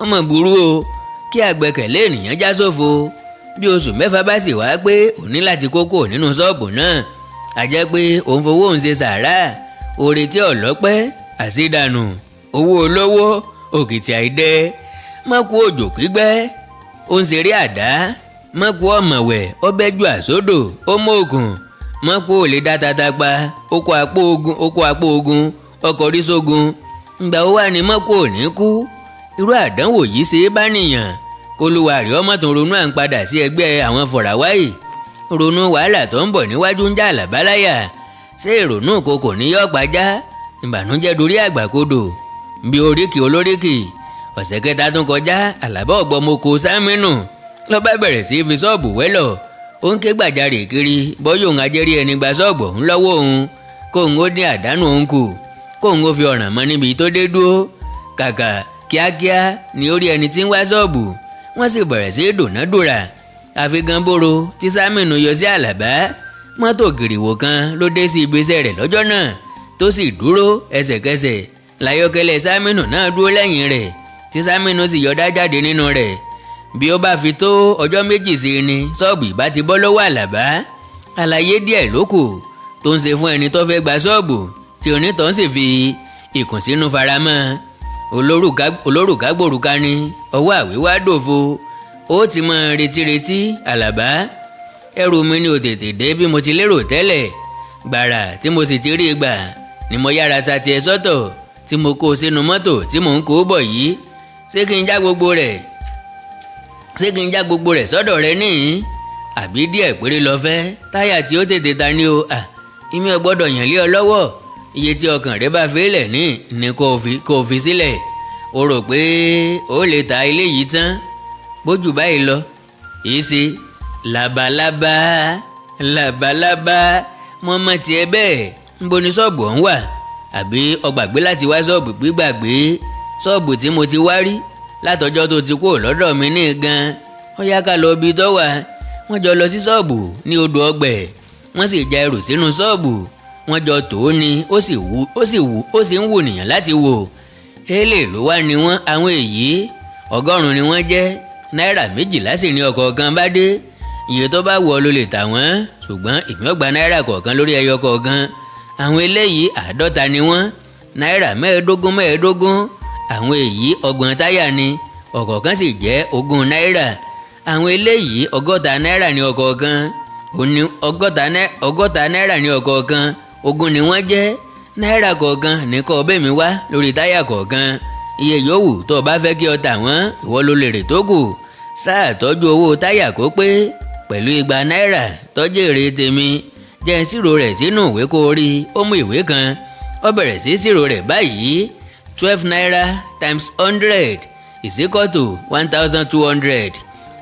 Ọmọ burú o, kí àgbẹ̀kẹ̀lé ènìyàn já sófo. Bí oṣù 6 bá sì wá pé òun ní láti kókó nínú ṣọ́ọ̀bù náà, a jẹ́ pé òun fowó òun ṣe sàárà. Oore tí ọ̀lọ́pẹ́ àṣìdànù, owó olówó òkìtì àìdẹ, mọ́kù òjò kígbẹ́, ó ń ṣeré àdá, mọ́kù ọ̀mọ̀wẹ̀ ọbẹ̀jú àsódò ó mọ ògùn, mọ́kù ò lè dá tata pa, ó kó apó ogun, ọkọ̀ rí sógun. Ìgbà wo wà ní mọ́kù ò ní kú? Irú àdánwò yìí ṣe é bá nìyàn. Kólúwa rẹ̀ ọmọ tó ronú à ń padà sí ẹgbẹ́ àwọn fọ̀ràwáì. Ronú wàhálà tó ń bọ̀ níwájú ń já Àlàbá láyà. Ṣé ìrònú kòkò ní yọ̀ pàjá? Ìbànújẹ́ dorí àgbàkodò bí oríkì olóríkì. Ọ̀sẹ̀ kẹta tún kọjá, Àlàbá ọ̀gbọ́mọkò Sàmínú ló bá bẹ̀rẹ̀ sí fi ṣọ́ọ̀bù wẹ́lọ̀. Ó ń ké gbàjarè kiri bọ́yọ̀ òun ajẹ́rí ẹni gba ṣọ́ọ̀bù òun lọ́wọ́ òun, kóun ó dín àdánù òun kù, kóun ó fi ọ̀ràn mọ́ níbi tó dé dúró. Kàkà kíákíá ni ó rí ẹni tí ń wá ṣọ́ọ̀bù. Wọ́n sì bẹ̀rẹ̀ sí dùnádùrà. Àfi ganboro tí Sàmínú yọ sí Àlàbá. Mọ́tò gìrìwò kan ló dé sí ibiṣẹ́ rẹ̀ lọ́jọ́ náà tó sì dúró ẹsẹ̀kẹsẹ̀. Láyọ́kẹ́lẹ́ Sàmínú náà dúró lẹ́yìn rẹ̀ tí Sàmínú sì yọdá jáde nínú rẹ̀. Bí ó bá fi tó ọjọ́ 2 sí ni ṣọ́ọ̀bù ìbá ti bọ́ lọ́wọ́ Àlàbá. Àlàyé díẹ̀ ló kù tó ń ṣe fún ẹni tó fẹ́ gba ṣọ́ọ̀bù tí onítọ̀hún sì fi ìkùnsínú faramọ́. Olórùka gbòrùka ni ọwọ́ àwíwá dòfo. Ó ti mọ retí Àlàbá. Ẹrù mi ni ò tètè dé bí mo ti lérò tẹ́lẹ̀. Gbàrà tí mo sì ti rí gbà ni mo yára sa tiẹ̀ sọ́tọ̀ tí mo kó sínú mọ́tò tí mò ń kó bọ̀ yìí. Ṣé kí n já gbogbo rẹ̀? Ṣé kí n já gbogbo rẹ̀ sọ́dọ̀ rẹ níhìn? Àbí díẹ̀ péré lọ fẹ́? Táyà tí ó tètè ta ni o. Ìmí ò gbọ́dọ̀ yàn lé ọ lọ́wọ́. Iye tí ọkàn rẹ bá fi lẹ̀ ní ni kò fi sílẹ̀. O rò pé o lè ta ilé yìí tán bójú báyìí lọ. Yìí ṣe labalábá labalábá mọ́mọ́ tiẹ̀ bẹ́ẹ̀. Níbo ni ṣọ́ọ̀bù ọ̀hún wà? Àbí o gbàgbé láti wá ṣọ́ọ̀bù gbígbàgbé? Ṣọ́ọ̀bù tí mo ti wá rí látọjọ́ tó ti kúrò lọ́dọ̀ mi ní gan. Ó yá ká lọ ibi tó wà. Wọ́n jọ lọ sí ṣọ́ọ̀bù ní odò ọgbẹ̀. Wọ́n sì já ẹrù sínú ṣọ́ọ̀bù. Wọ́n jọ tó ní ó sì wù ó sì ń wù nìyàn láti wò. Hélè ló wá ní wọ́n. Àwọn èyí 100 ni wọ́n jẹ́. Náírà 12 sì ní ọ̀kọ̀ọ̀kan bá dé. Iye tó bá wù ọ́ ló lè tà wọ́n, ṣùgbọ́n èmi ó gba náírà kọ̀ọ̀kan lórí ẹyọ kọ̀ọ̀kan. Àwọn eléyìí 50 ni wọ́n, náírà 25 25. Àwọn èyí 30 táyà ni, ọ̀kọ̀ọ̀kan sì jẹ́ 20 náírà. Àwọn eléyìí 60 náírà ní ọ̀kọ̀ọ̀kan, 60 náírà ní ọ̀kọ̀ọ̀kan, 20 ni wọ́n jẹ́. Náírà kọ̀ọ̀kan ní kó bẹ́ mi wá lórí táyà kọ̀ọ̀kan. Iye yòówù tó o bá fẹ́ kí o tà wọ́n, ìwọ ló lè rè tó kù. Sáà tọ́jú owó táyà kó pé pẹ̀lú 200 náírà tọ́jú èrè tèmi. Jẹ́ ṣírò rẹ̀ sínú ìwé kó o rí. Ó mú ìwé kan, ó bẹ̀rẹ̀ sí ṣírò rẹ̀ báyìí. 12 naira times 100 is equal to 1200.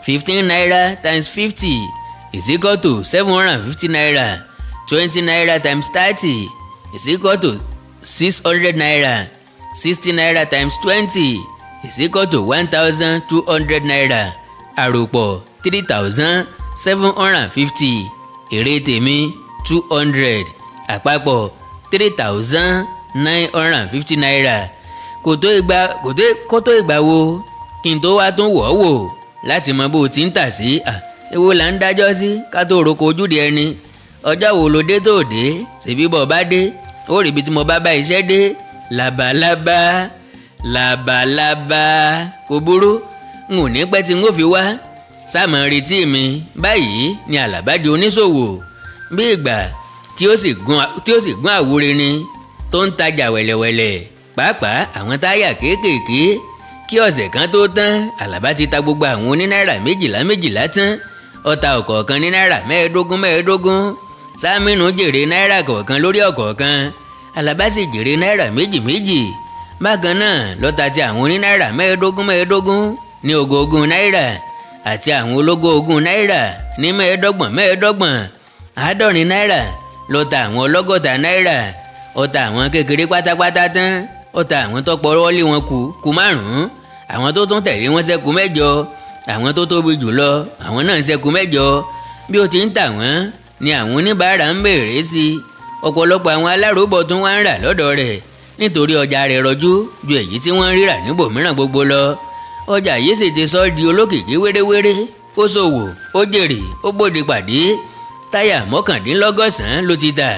15 naira times 50 is equal to 750 naira. 20 naira times 30 is equal to 600 naira. 60 naira times 20 is equal to 1200 naira. Àròpọ̀ 3750. Èrè tèmi 200. Àpapọ̀ 3950 naira. Kò tó ìgbà wo kí n tó wá tún wọ̀ wò láti mọ bó ti ń tà sí. Èwo là ń dájọ́ sí ká tó roko ojúde ẹni. Ọjọ́ wo ló dé tó dé? Ṣèbí bọ̀ bá dé, ó rí ibi tí mo bá bá iṣẹ́ dé. Labalábá labalábá, kò burú, n ò ní pẹ́ tí n ó fi wá. Sáàmù retí mi. Báyìí ni Àlàbá di oníṣòwò. Bí ìgbà tí ó sì gún àwúre ni tó ń tajà wẹ̀lẹ̀wẹ̀lẹ̀, pàápàá àwọn táyà kéékèèké. Kí ọ̀sẹ̀ kan tó tán, Àlàbá ti ta gbogbo àwọn onínáírà 12 12 tán. Ó ta ọ̀kọ̀ọ̀kan ní náírà 25 25. Sámínú jèrè náírà kọ̀ọ̀kan lórí ọ̀kọ̀ọ̀kan. Àlàbá sì jèrè náírà 2 2. Bákan náà ló ta ti àwọn onínáírà 25 25 ní 20 náírà àti àwọn ológo 20 náírà ní 25 25. 70 náírà ló ta àwọn 60 náírà. Ó ta àwọn kékeré pátápátá tán. Ó ta àwọn tó pọ̀rọ̀ lé wọn kù 5. Àwọn tó tún tẹ̀lé wọn ṣẹ́kù 8. Àwọn tó tóbi jùlọ àwọn náà ṣẹ́kù 8. Bí ó ti ń tà wọ́n ni àwọn oníbàárà ń béèrè sí i. Ọ̀pọ̀lọpọ̀ àwọn aláròbọ̀ tún wá ń rà lọ́dọ̀ rẹ̀ nítorí ọjà rẹ̀ rọjú ju èyí tí wọ́n ń rírà níbòmíràn gbogbo lọ. Ọjà yìí sì ti sọ di olókìkí wéréwéré. Ó ṣòwò, ó jèrè, ó gbòde pàdé. Táyà 99 ló ti tà.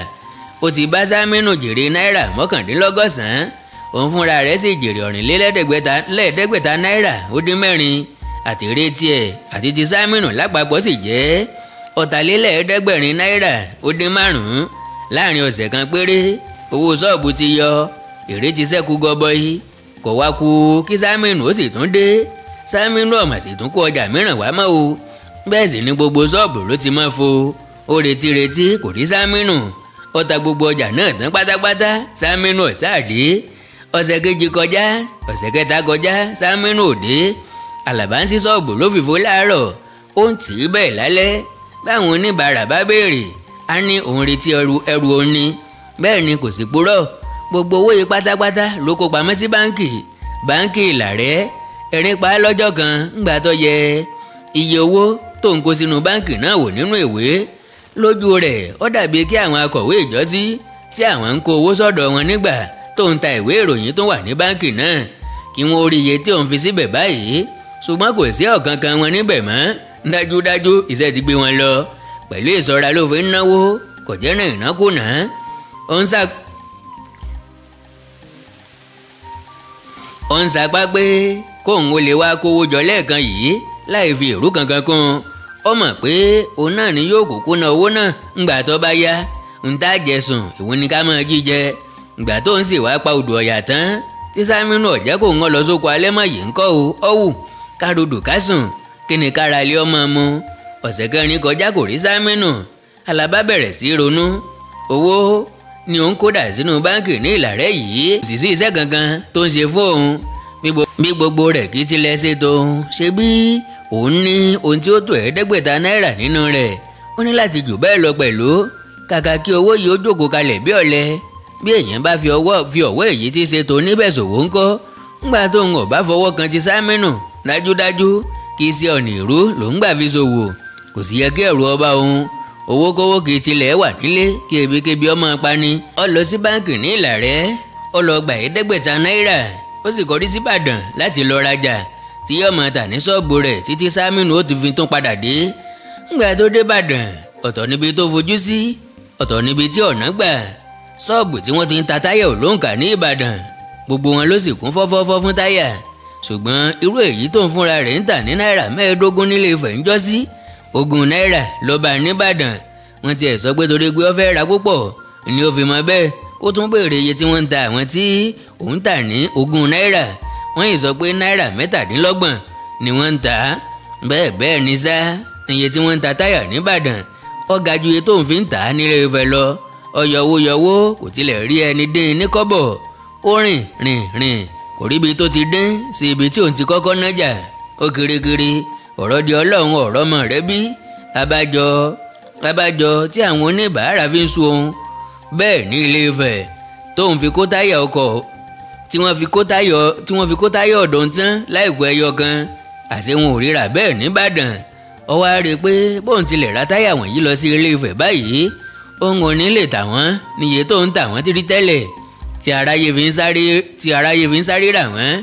Ó ti bá Sámínù jèrè náírà 99. Òun fúnra rẹ̀ sì jèrè 5,400 náírà ó dín 4. Àtèrè tiẹ̀ àti ti Sámínù lápapọ̀ sì jẹ́ 7,500 náírà ó dín 5. Láàrin ọ̀sẹ̀ kan péré, owó ṣọ́ọ̀bù ti yọ, èrè ti ṣẹ́kù gọbọi. Kò wá kú kí Sámínù ó sì tún dé. Sámínù ọ̀mà sì tún kó ọjà mìíràn wá mọ́ o. Bẹ́ẹ̀ sì ni gbogbo ṣọ́ọ̀bù ló ti mọ́ fo. Ó retí retí kò rí Sámínù. Ó ta gbogbo ọjà náà tán pátápátá. Sámínù ò sáà dé. Ọ̀sẹ̀ kejì kọjá, ọ̀sẹ̀ kẹta kọjá, Sámínù ò dé. Àlàbá ń ṣí ṣọ́ọ̀bù lófìfo láàárọ̀, ó ń tì í bẹ́ẹ̀ lálẹ́. Báwọn oníbàárà bá béèrè, á ní òun retí ẹrù òun ni. Bẹ́ẹ̀ ni kò sì purọ́. Gbogbo owó yìí pátápátá ló kó pamọ́ sí báǹkì. Báǹkì Ìlàrẹ́. Ẹ̀rín pa á lọ́jọ́ kan ńgbà tó yẹ iye owó tó ń kó sínú báǹkì náà wò nínú ìwé. Lójú rẹ̀ ó dàbí kí àwọn akọ̀wé ìjọ́sí tí àwọn ń kó owó sọ́dọ̀ wọn nígbà tó ń ta ìwé ìròyìn tó wà ní báǹkì náà kí wọ́n rí iye tí òun fi síbẹ̀ báyìí. Ṣùgbọ́n kò sí ọ̀kankan wọn níbẹ̀ mọ́. Dájúdájú iṣẹ́ ti gbé wọn lọ. Pẹ̀lú ìṣọ́ra ló fi ń náwó, kò jẹ́ náà ìnákúnà. Ó ń sapá pé kóun ó lè wá kówó jọ lẹ́ẹ̀kan yìí láì fi èrú kankan kún. Ó mọ̀ pé òun náà ni yóò kúkú ná owó náà ńgbà tó bá yá. Ń tá jẹsùn ìwọ ni ká máa jíjẹ. Ìgbà tó ń sì wá pa odò ọ̀yà tán tí Sámínù ọ̀jẹ́ kò ń lọ sóko alẹ́ mọ̀ yìí ń kọ́ o. Ọ̀wù károdò kásùn kí ni kára lé ọmọ mu. Ọ̀sẹ̀ kẹrin kọjá kò rí Sámínù. Àlàbá bẹ̀rẹ̀ sí ronú. Owó ni òun kó dà sínú báǹkì ní Ìlàrẹ́ yìí. Kò sì sí iṣẹ́ kankan tó ń ṣe fún òun. Bí gbogbo rẹ̀ kì í tilẹ̀ ṣe tóun, ṣe bí òun ní ohun tí ó tó 500 náírà nínú rẹ̀. Ó ní láti jù bẹ́ẹ̀ lọ pẹ̀lú. Kàkà kí owó yìí ó jókòó kalẹ̀ bí ọ̀lẹ. Bí èèyàn bá fi ọwọ́ èyí tí ṣe tó níbẹ̀ ṣòwò ńkọ́. Ńgbà tó ń ọ̀bá fọwọ́ kan ti Sámínù, dájúdájú kì í ṣe ọ̀nà ìrú ló ń gbà fi ṣòwò. Kò sì yẹ kí ẹ̀rù ọba òun. Owó kówó kì í tilẹ̀ wà nílé kí ebíkébi ọmọ pani. Ó lọ sí báǹkì ní Ìlàrẹ́, ó lọ gba 500 náírà, ó sì kọrí sí Ìbàdàn láti lọ rajà tí yóò máa tà ní ṣọ́ọ̀bù rẹ̀ títí Sámínù ó ti fi tún padà dé. Ńgbà tó dé Ìbàdàn, ọ̀tọ̀ níbi tó fojú sí, ọ̀tọ̀ níbi tí ọ̀nà gbà. Ṣọ́ọ̀bù tí wọ́n ti ń ta táyà ò lóǹkà ní Ìbàdàn, gbogbo wọn ló sì kún fọ́fọ́fọ́ fún táyà. Ṣùgbọ́n irú èyí tó ń fúnra rẹ̀ ń tà ní náírà 15 nílé Ifẹ̀ ń jọ́sí, 20 náírà ló bá nìbàdàn. Wọ́n tiẹ̀ sọ pé torí pé ó fẹ́ ra púpọ̀ ni ó fi mọ bẹ́ẹ̀. Ó tún béèrè iye tí wọ́n ń ta àwọn tí òun tà ní 20 náírà. Wọ́n yìí sọ pé náírà 27 ni wọ́n ń tà á. Bẹ́ẹ̀ bẹ́ẹ̀ ni sá, iye tí wọ́n ń ta táyà nìbàdàn ó ga ju iye tó ń fi ń tà á nílé Ifẹ̀ lọ. Ọyọ̀wó yọwó, kò tilẹ̀ rí ẹni dín ní kọ́bọ̀. Ó rìn rìn rìn, kò ríbi tó ti dín sí ibi tí òun ti kọ́kọ́ nájà. Ó kirikiri, ọ̀rọ̀ di ọlọ́run, ọ̀rọ̀ mọ̀ rẹ bí. Abájọ, abájọ tí àwọn oníbàárà fi ń sun òun bẹ́ẹ̀ ní Ilé Ifẹ̀, tóun fi kó táyà ọkọ̀ tí wọ́n fi kó táyà ọ̀dọ̀ ń tán láìpẹ́ ẹyọ kan, àṣé wọn ò ríra bẹ́ẹ̀ nìbàdàn. Ó wá rí i pé bóun tilẹ̀ ra táyà wọ̀nyí lọ sí Ilé Ifẹ̀ báyìí, òun ò ní lè tà wọ́n níye tó ń tà wọ́n tírí tẹ́lẹ̀ tí aráyé fi ń sáré rà wọ́n.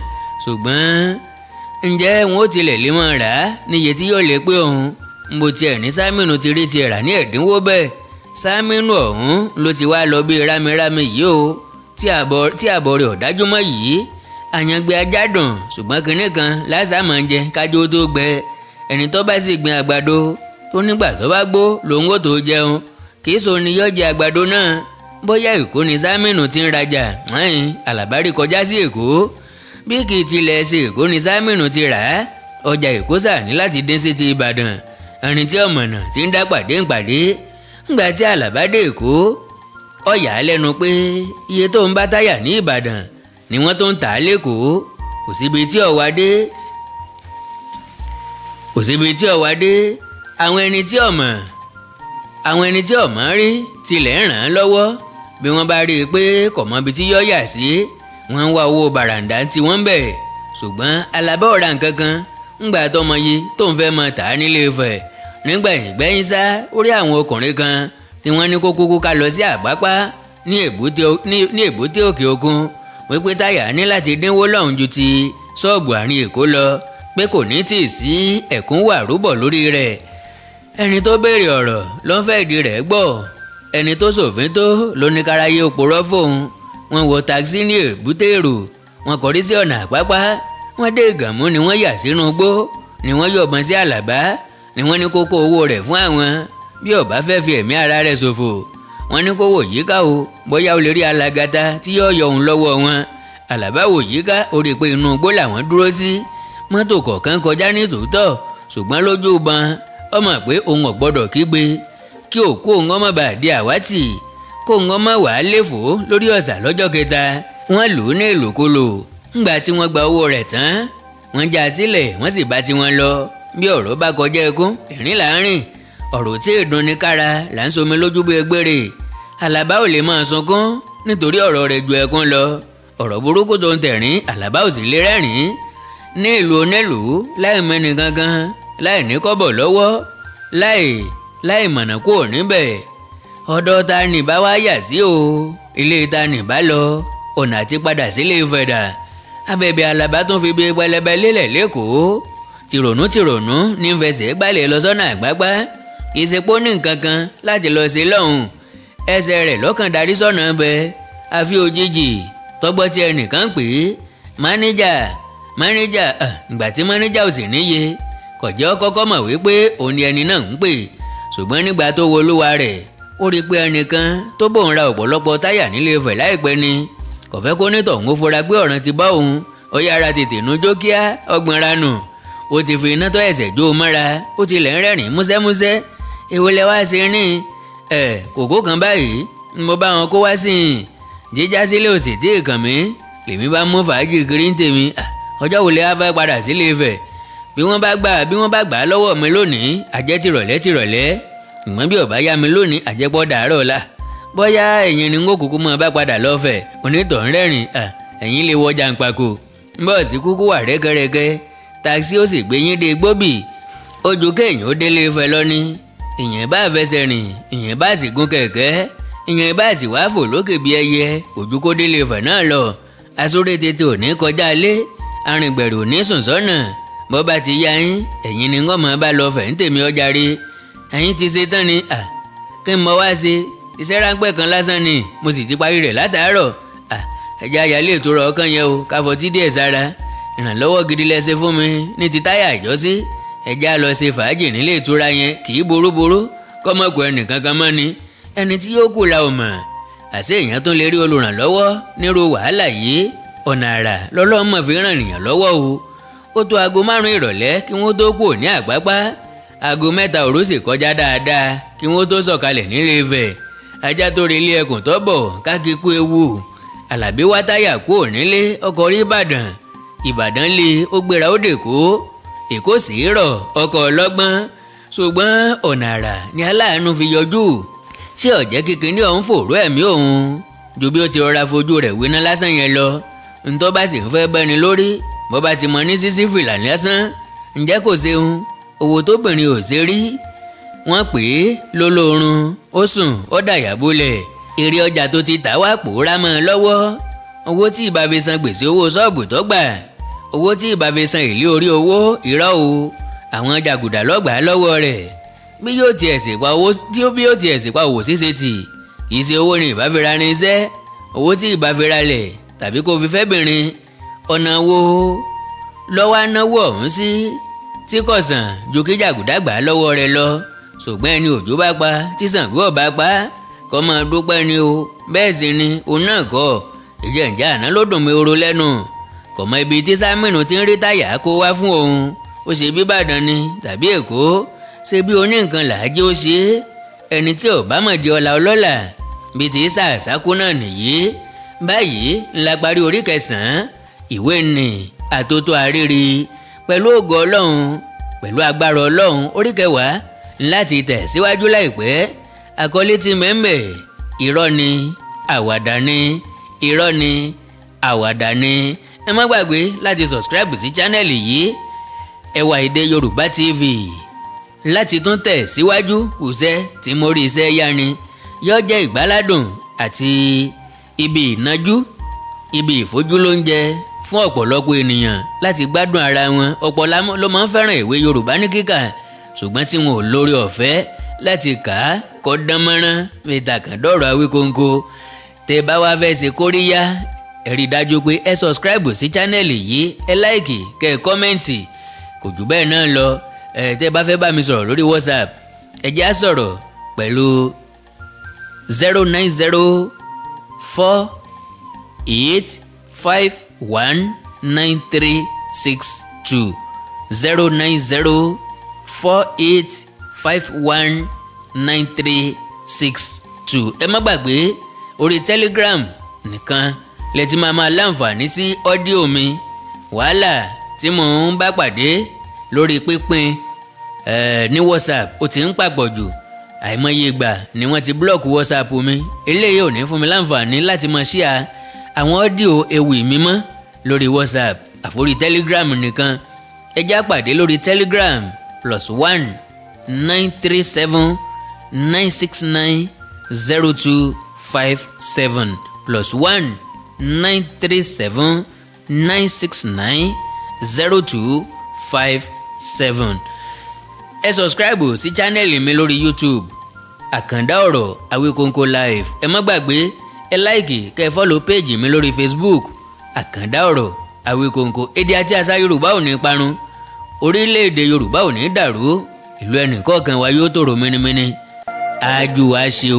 Ṣùgbọ́n ǹjẹ́ wọn ó tilẹ̀ lè mọ̀ rà á níye tí yóò lè pé òun mo tiẹ̀ ní Sámínù ti rí tiẹ̀ rà ní ẹ̀dínwó bẹ́ẹ̀? Sámínù ọ̀hún ló ti wá lọ bí rámirámi yìí o, tí àbọ̀ rẹ̀ ò dájú mọ́ yìí. Àyàngbé ajá dùn, ṣùgbọ́n kinní kan lásà máa ń jẹ kájú tó gbẹ. Ẹni tó bá sì gbin àgbàdo tó nígbà tó bá gbó lòun ó tó jẹun, kì í so ni yóò jẹ àgbàdo náà. Bóyá Èkó ni Sámínù ti ń rajà ẹ̀yìn Àlàbárí kọjá sí Èkó. Bí kì í tilẹ̀ ṣe Èkó ni Sámínù ti rà á, ọjà Èkó sà ní láti dín sí ti Ìbàdàn. Ẹni tí ọ̀mọ̀nà ti ń dá pàdé ń pàdé. Ńgbà tí Àlàbá dé Èkó, ó yà á lẹ́nu pé iye tó ń bá táyà ní Ìbàdàn ni wọ́n tó ń tà á lẹ́kọ̀ọ́. Kò síbi tí ọ̀wá dé. Àwọn ẹni tí ọ̀mọ̀ rí tilẹ̀ ń ràn án lọ́wọ́. Bí wọ́n bá rí i pé kò mọ ibi tí yọ́ yà sí, wọ́n ń wá owó bàràǹdà tí wọ́n ń bẹ̀. Ṣùgbọ́n Àlàbá ò ra nǹkan kan ńgbà tọmọ yìí tó ń fẹ́ mọ tà á nílé Ifẹ̀. Nígbà ìgbẹ́yìn sá, ó rí àwọn ọkùnrin kan tí wọ́n ní kó kúkú ká lọ sí Àpápá ní èbúté òkè òkun, wípé táyà ní láti dínwó lọ́hùn ju ti ṣọ́ọ̀bù àárín Èkó lọ, pé kò ní tì sí ẹ̀kúnwó àrúbọ̀ lórí rẹ̀. Ẹni tó béèrè ọ̀rọ̀ ló ń fẹ́ ìdí rẹ̀ gbọ́, ẹni tó ṣòfin tó ló ní káráyé òpòrọ́ fóun. Wọ́n wọ taxi ní èbúté èrò, wọ́n kọrí sí ọ̀nà Àpápá. Wọ́n dé Ìgànmú ni wọ́n yà sínú igbó, ni wọ́n yọ̀bọ̀n sí Àlàbá, ni wọ́n ní kó kó owó rẹ̀ fún àwọn bí ó bá fẹ́ fi ẹ̀mí ara rẹ̀ ṣòfò. Wọ́n ní kó wò yíká o, bóyá ó lè rí alagata tí yóò yọ òun lọ́wọ́ wọn. Àlàbá wò yíká, ó rí i pé inú igbó làwọn dúró sí. Mọ́tò kọ̀ọ̀kan kọjá ní tòótọ́, ṣùgbọ́n lójú ban ó mọ̀ pé òun ò gbọ́dọ̀ kígbe kí òkú òun ọmọ bá di àwátì, kó òun ọmọ wàá léfò lórí ọ̀sà lọ́jọ́ kẹta. Wọ́n lù ú ní ìlòkulò. Ńgbà tí wọ́n gba owó rẹ̀ tán, wọ́n já sílẹ̀, wọ́n sì bá tiwọn lọ. Bí ọ̀rọ̀ bá kọjá ẹkún, ẹ̀rín là ń rìn. Ọ̀rọ̀ tí èdùn ní kára là ń somi lójú bí egbére. Àlàbá ò lè máa sunkún nítorí ọ̀rọ̀ rẹ̀ ju ẹkún lọ. Ọ̀rọ̀ burúkú tó ń tẹ̀rín, Àlàbá ò sì lè rẹ́rìn ní ìlú onílùú, láì mẹ́ni gangan, láì ní kọ́bọ̀ lọ́wọ́, láì mọ̀nà kúrò níbẹ̀. Ọ̀dọ̀ ta ní bá wá yà sí o? Ilé ta ní bá lọ? Ọ̀nà àti padà sílé Ifẹ̀ dà? Abẹ̀bẹ̀ Àlàbá tún fi bí pẹlẹbẹ lélẹ̀ lẹ́kọ̀ọ́. Tìrònú tìrònú ní fẹsẹ̀ gbálẹ̀ lọ sọ́nà Àgbágbá. Kì í ṣe pé ó ní nǹkan kan láti lọ sí lọ́hùn, ẹsẹ̀ rẹ̀ lọ́kàn darí sọ́nà bẹ. Àfi òjijì tọgbọ́ tí ẹnìkan pè é, "Mánéjà, mánéjà!" Ìgbà tí mánéjà ò sì níye, kò jẹ́ kọ́kọ́ mọ̀ wípé òun ni ẹni náà ń pè. Ṣùgbọ́n nígbà tó wo olúwa rẹ̀, ó rí i pé ẹnìkan tó bóun ra ọ̀pọ̀lọpọ̀ táyà nílé Ifẹ̀ láìpẹ́ ni. Kò fẹ́ kó nítọ̀hún ó fura pé ọ̀ràn ti bá òun. Ó yára tètè nu jókíá ọgbọ̀n ranù. Ó ti fi iná tó ẹ̀sẹ̀ jó mọ́ra, ó tilẹ̀ ń rẹ́rìn músẹ́músẹ́. "Èwo lẹ wá ṣe rìn ẹ̀ kòkó kan báyìí mo bá wọn kó wá sí i? Jíjá sílé òsì tí ìkàn mí lèmi bá mú fàájì kiri ń tèmi. Ọjọ́ wo lẹ wá fẹ́ padà sílé Ifẹ̀?" Bí wọ́n bá gbà á lọ́wọ́ mi lónìí, àjẹ́ tìrọ̀lẹ́ tìrọ̀lẹ́. Ìgbọ́n bí ó bá yá mi lónìí, àjẹpọ̀ dàárọ̀ la. Bóyá ẹ̀yin ni n ó kúkú mọ́ bá padà lọ́fẹ̀ẹ́." Onítọ̀ ń rẹ́rìn. "Ẹ̀yin lè wọ jàǹpàkò, bọ́ọ̀sì kúkú wà rẹ́kẹ́rẹ́kẹ́, takisí ó sì gbé yín dé gbóbì. Ojú kéèyàn ó délé Ifẹ̀ lọ ni. Ìyẹn bá fẹsẹ̀ rìn, ìyẹn bá sì gun kẹ̀kẹ́, ìyẹn bá sì wá fò lókè bí ẹyẹ, ojú kó délé Ifẹ̀ náà lọ. Asúré tètè ò ní kọjá lé, arìngbẹ̀rù ò ní sùn sọ́nà. Bó bá ti yá yín, ẹ̀yin ni wọ́n máa bá lọ fẹ̀ ń tèmi ọjà rí." Ẹ̀yin ti ṣe tán ni? Kí n mọ wá ṣe iṣẹ́ ráńpẹ́ kan lásán ni, mo sì ti parí rẹ̀ látàárọ̀. Ẹ̀jẹ̀ ayálé ìtura ọkàn yẹn o, ká fọtí díẹ̀ sára. Ìrànlọ́wọ́ gidi lẹ ṣe fún mi ní ti táyà ìjọ́sí. Ẹ̀jẹ̀ á lọ ṣe fàájì nílé ìtura yẹn, kì í borúború kọ́mọkù ẹnìkankan mọ́ ni. Ẹni tí yóò kù la ò mọ̀. Àṣé èèyàn tó lè rí olùrànlọ́wọ́ nírú wàhálà yìí, ọ̀nà àrà lọ́lọ́mọ fi ràn èèyàn lọ́wọ́ o. Ó tó aago 5 ìrọ̀lẹ́ kí wọ́n tó kù ní Àpápá. Aago 3 òru sì kọjá dáadáa kí wọ́n tó sọ̀kalẹ̀ nílé Ifẹ̀. Ajá tó relé ẹkùn tó bọ̀ kákíkú ewu. Àlàbí wá táyà kúrò nílé, ọkọ̀ rí Ìbàdàn. Ìbàdàn lé, ó gbéra ó dèkó. Èkó sì rọ̀ ọkọ̀ ọlọ́gbọ́n. Ṣùgbọ́n ọ̀nà àrà ni aláàánú fi yọjú tí ọ̀jẹ́ kékeré ọ̀hún fòró ẹ̀mí òun ju bí ó ti rọra fojú rẹ̀ wíná lásán yẹn lọ. Ntọ́ bá sì ń fẹ́ bẹ́ni lórí, bó bá ti mọ ní sísí fìlà lásán, ǹjẹ́ kò ṣeun owó tóbìnrin ò ṣe rí. Wọ́n pè é lólóorun, ó sùn ó dàyà bolẹ̀. Èrè ọjà tó ti tà wá pòórá mọ́ ọ lọ́wọ́. Owó tí ìbá fi san gbèsè owó ṣọ́ọ̀bù tó gbà, owó tí ìbá fi san èlé orí owó, irọ́ o, àwọn jàgùdà lọ́gbàá lọ́wọ́ rẹ̀. Bí yóò tiẹ̀ sì pa owó tí ó bí yóò tiẹ̀ sì pa òwò ṣíṣe tì, kì í ṣe owó ni ìbá fi ra ní iṣẹ́, owó tí ìbá fi ra lẹ̀ tàbí kó fi fẹ́ bìnrin. Ọ̀nà wo lọ́wọ́ náwó ọ̀hún sí tí kò sàn ju kí jàgùdà gbà lọ́wọ́ rẹ̀ lọ. Ṣùgbọ́n ẹni òjò bá pa tí Ṣàngó ọ̀bá pa kọ́ máa dúpẹ́ ni o. Bẹ́ẹ̀ sì ni òun náà kọ́ ìjẹ̀ǹjà àná ló dùn mí oró lẹ́nu. Kò mọ ibi tí Sámínù ti ń rí táyà kó wá fún òun. Ó ṣe bí Ìbàdàn ni tàbí Èkó, ṣe bí oní nǹkan làájẹ́ ó ṣe é. Ẹni tí ò bá mọ̀ di ọlá ọlọ́lá bíi ti sàṣàkú náà nìyí. Báyìí ńlá parí orí kẹsàn-án ìwé nì Àtótó Arére. Pẹ̀lú ògo Ọlọ́run, pẹ̀lú agbára Ọlọ́run, orí kẹwàá láti tẹ̀ síwájú láìpẹ́. Àkọlé ti mẹ́mbẹ̀, irọ́ ni àwàdà ni, irọ́ ni àwàdà ni. Ẹ má gbàgbé láti subscribe sí chánẹ́ẹ̀lì yìí, Ẹwà Èdè Yorùbá TV, láti tún tẹ̀ síwájú. Kùsẹ́ tí mo rí iṣẹ́ yá ni yóò jẹ́ ìgbáládùn àti ibi ìnájú, ibi ìfojúlóúnjẹ fún ọ̀pọ̀lọpọ̀ ènìyàn láti gbádùn ara wọn. Ọ̀pọ̀ ló máa ń fẹ́ràn ìwé Yorùbá ní kíkà, ṣùgbọ́n tí wọn ò lórí ọ̀fẹ́ láti kà á kọ́ dánmọ́rán ìtàkàndọ̀rọ̀ Awíkonko. Tẹ́ bá wá fẹ́ ṣe kóríyá, ẹ rí dájú pé ẹ subscribe sí chánẹ́ẹ̀lì yìí, ẹ láìkì, kẹ́ ẹ kọ́mẹ́ǹtì. Kò jù bẹ́ẹ̀ náà lọ. Ẹ tẹ́ bá fẹ́ bá mi sọ̀rọ̀ lórí WhatsApp, ẹ jẹ́ á sọ̀rọ̀ pẹ̀lú 090 4 8 5 1 9 3 6 2, 090 4 8 5 1 9 3 6 2. Ẹ má gbàgbé orí Telegram nìkan lẹ ti máa láǹfààní sí ọ́díò mi. Wàhálà tí mò ń bá pàdé lórí pínpín ní WhatsApp ó ti ń papọ̀ jù. Àìmọye ìgbà ni wọ́n ti búlọ̀kù WhatsApp mi. Eléyìí ò ní fún mi láǹfààní láti máa ṣíà àwọn ọ́díò ewì mi mọ́ lórí WhatsApp, àforí Telegram nìkan. Ẹ já pàdé lórí Telegram +1 937 969 0257, +1 937 969 0257. Ẹ subscribe sí chánẹ́ẹ̀lì mi lórí YouTube, Àkàndá Ọ̀rọ̀ Awíkonko Live. Ẹ má gbàgbé ẹ láìkì kẹ́ ẹ fọ́lọ̀ péèjì mi lórí Facebook, Àkàndá Ọ̀rọ̀ Awíkonko. Èdè àti àṣà Yorùbá ò ní parun, orílẹ̀-èdè Yorùbá ò ní dàrú, ìlú ẹnìkọ̀ọ̀kan wa yóò tòrò mẹ́nimẹ́ni. Ájú wa ṣe o.